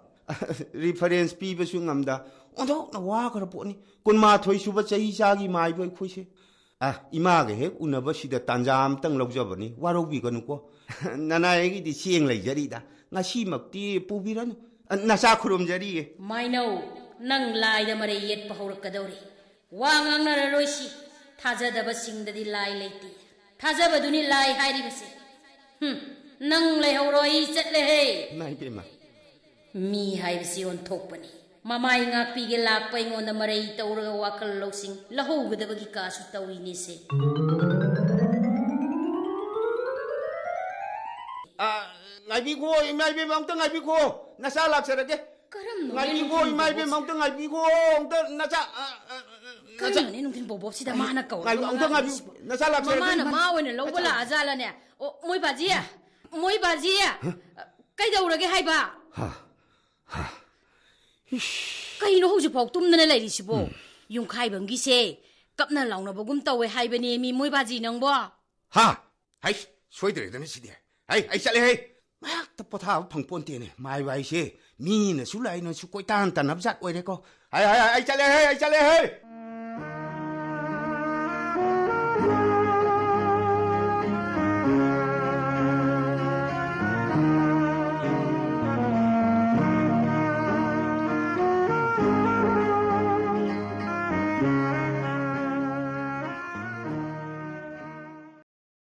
Reference ꯄꯤꯕꯁꯨ ꯉꯝꯗ ꯑꯣꯟꯊꯣꯛꯅ ꯋꯥꯈ꯭ꯔ ꯄꯣꯠꯅꯤ꯫ ꯀꯨꯟꯃꯥꯊꯣꯏ ꯁꯨꯕ ꯆꯍꯤ ꯆꯥꯒꯤ ꯃꯥꯏꯕ ꯑꯩꯈꯣꯏꯁꯦ꯫ ꯑ, ꯏꯃꯥꯒ ꯍꯦꯛ ꯎꯅꯕꯁꯤꯗ ꯇꯥꯟꯖꯥ ꯑꯝꯇꯪ ꯂꯧꯖꯕꯅꯤ, ꯋꯥꯔꯧꯕꯤꯒꯅꯨꯀꯣ꯫ ꯅꯅꯥꯏꯒꯤꯗꯤ ꯆꯦꯡ ꯂꯩꯖꯔꯤꯗ, ꯉꯁꯤꯃꯛꯇꯤ ꯄꯨꯕꯤꯔꯅꯨ꯫ ꯑ, ꯅꯆꯥ ꯈꯨꯔꯨꯝꯖꯔꯤꯌꯦ꯫ ꯃꯥꯏꯅꯧ, ꯅꯪ ꯂꯥꯏꯗ ꯃꯔꯩ ꯌꯦꯠꯄ ꯍꯧꯔꯛꯀꯗꯧꯔꯦ꯫ ꯋꯥ ꯉꯥꯡꯅꯔꯔꯣꯏꯁꯤ꯫ ꯊꯥꯖꯗꯕꯁꯤꯡꯗꯗꯤ ꯂꯥꯏ ꯂꯩꯇꯦ꯫ ꯊꯥꯖꯕꯗꯨꯅꯤ ꯂꯥꯏ ꯍꯥꯏꯔꯤꯕꯁꯦ꯫ ꯍꯨꯝ, ꯅꯪ ꯂꯩꯍꯧꯔꯣ, ꯑꯩ ꯆꯠꯂꯦꯍꯦ꯫ ꯏꯃꯥ ꯏꯕꯦꯝꯃ꯫ ꯃꯤ ꯍꯥꯏꯕꯁꯤ ꯑꯣꯟꯊꯣꯛꯄꯅꯤ꯫ ꯃꯃꯥꯏ ꯉꯥꯛꯄꯤꯒꯦ ꯂꯥꯛꯄ ꯑꯩꯉꯣꯟꯗ ꯃꯔꯩ ꯇꯧꯔꯒ ꯋꯥꯈꯜ ꯂꯧꯁꯤꯡ ꯂꯧꯍꯧꯒꯗꯕꯒꯤ ꯀꯥꯁꯨ ꯇꯧꯔꯤꯅꯦꯁꯦ꯫ ꯑ, ꯉꯥꯏꯕꯤꯈꯣ, ꯏꯃꯥ ꯏꯕꯦꯝꯃ, ꯑꯝꯇ ꯉꯥꯏꯕꯤꯈꯣ꯫ ꯅꯆꯥ ꯂꯥꯛꯆꯔꯒꯦ꯫ ꯀꯔꯝꯅꯣꯅꯦ ꯉꯥꯏꯕꯤꯈꯣ, ꯅꯨꯡꯊꯤꯜ ꯏꯃꯥ ꯏꯕꯦꯝꯃ, ꯕꯣꯕꯣꯛꯁꯤꯗ? ꯑꯝꯇ ꯉꯥꯏꯕꯤꯈꯣ꯫ ꯑꯝꯇ ꯅꯆꯥ, ꯑ, ꯑ, ꯑ, ꯅꯆꯥ-, ꯀꯔꯝꯅꯣꯅꯦ ꯅꯨꯡꯊꯤꯜ ꯕꯣꯕꯣꯛꯁꯤꯗ ꯃꯥꯅ ꯀꯧꯔꯒ ꯉꯥꯏꯕꯤ-, ꯑꯝꯇ ꯉꯥꯡꯉꯤꯁꯤꯕꯣ? ꯉꯥꯏꯕꯤ-, ꯅꯆꯥ ꯂꯥꯛꯆꯔꯒꯦ, ꯃꯃꯥꯅ ꯏꯃꯥ꯫ ꯃꯥ ꯑꯣꯏꯅ ꯂꯧꯕ ꯅꯆꯥ-, ꯂꯥꯛꯑꯖꯥꯠꯂꯅꯦ? ꯑꯣ, ꯃꯣꯏ ꯕꯥꯖꯤ, ꯃꯣꯏ ꯕꯥꯖꯤ, ꯀꯩꯗꯧꯔꯒꯦ ꯍꯥꯏꯕ? ꯍꯥ, ꯍꯥ, ꯏꯁ꯫ ꯀꯩꯅꯣ ꯍꯧꯖꯤꯛꯐꯥꯎ ꯇꯨꯝꯗꯅ ꯂꯩꯔꯤꯁꯤꯕꯣ? ꯎꯝ꯫ ꯌꯨꯝꯈꯥꯏꯕꯝꯒꯤꯁꯦ ꯀꯞꯅ ꯂꯥꯎꯅꯕꯒꯨꯝ ꯇꯧꯋꯦ ꯍꯥꯏꯕꯅꯦ ꯃꯤ ꯃꯣꯏ ꯕꯥꯖꯤ ꯅꯪꯕꯣ꯫ ꯍꯥ? ꯍꯩ, ꯁꯣꯏꯗ꯭ꯔꯦꯗꯅ ꯁꯤꯗꯤ꯫ ꯍꯩ, ꯑꯩ ꯆꯠꯂꯦ ꯍꯩ꯫ ꯉꯥꯏꯍꯥꯛꯇ ꯄꯣꯊꯥꯕ ꯐꯪꯄꯣꯟꯇꯦꯅꯦ꯫ ꯃꯥꯏꯕ ꯍꯥꯏꯁꯦ ꯃꯤꯅꯁꯨ ꯂꯥꯏꯅꯁꯨ ꯀꯣꯏꯇꯥꯟ ꯇꯥꯟꯅꯕ ꯖꯥꯠ ꯑꯣꯏꯔꯦꯀꯣ꯫ ꯍꯩ, ꯍꯩ, ꯍꯩ, ꯑꯩ ꯆꯠꯂꯦ ꯍꯩ, ꯑꯩ ꯆꯠꯂꯦ ꯍꯩ꯫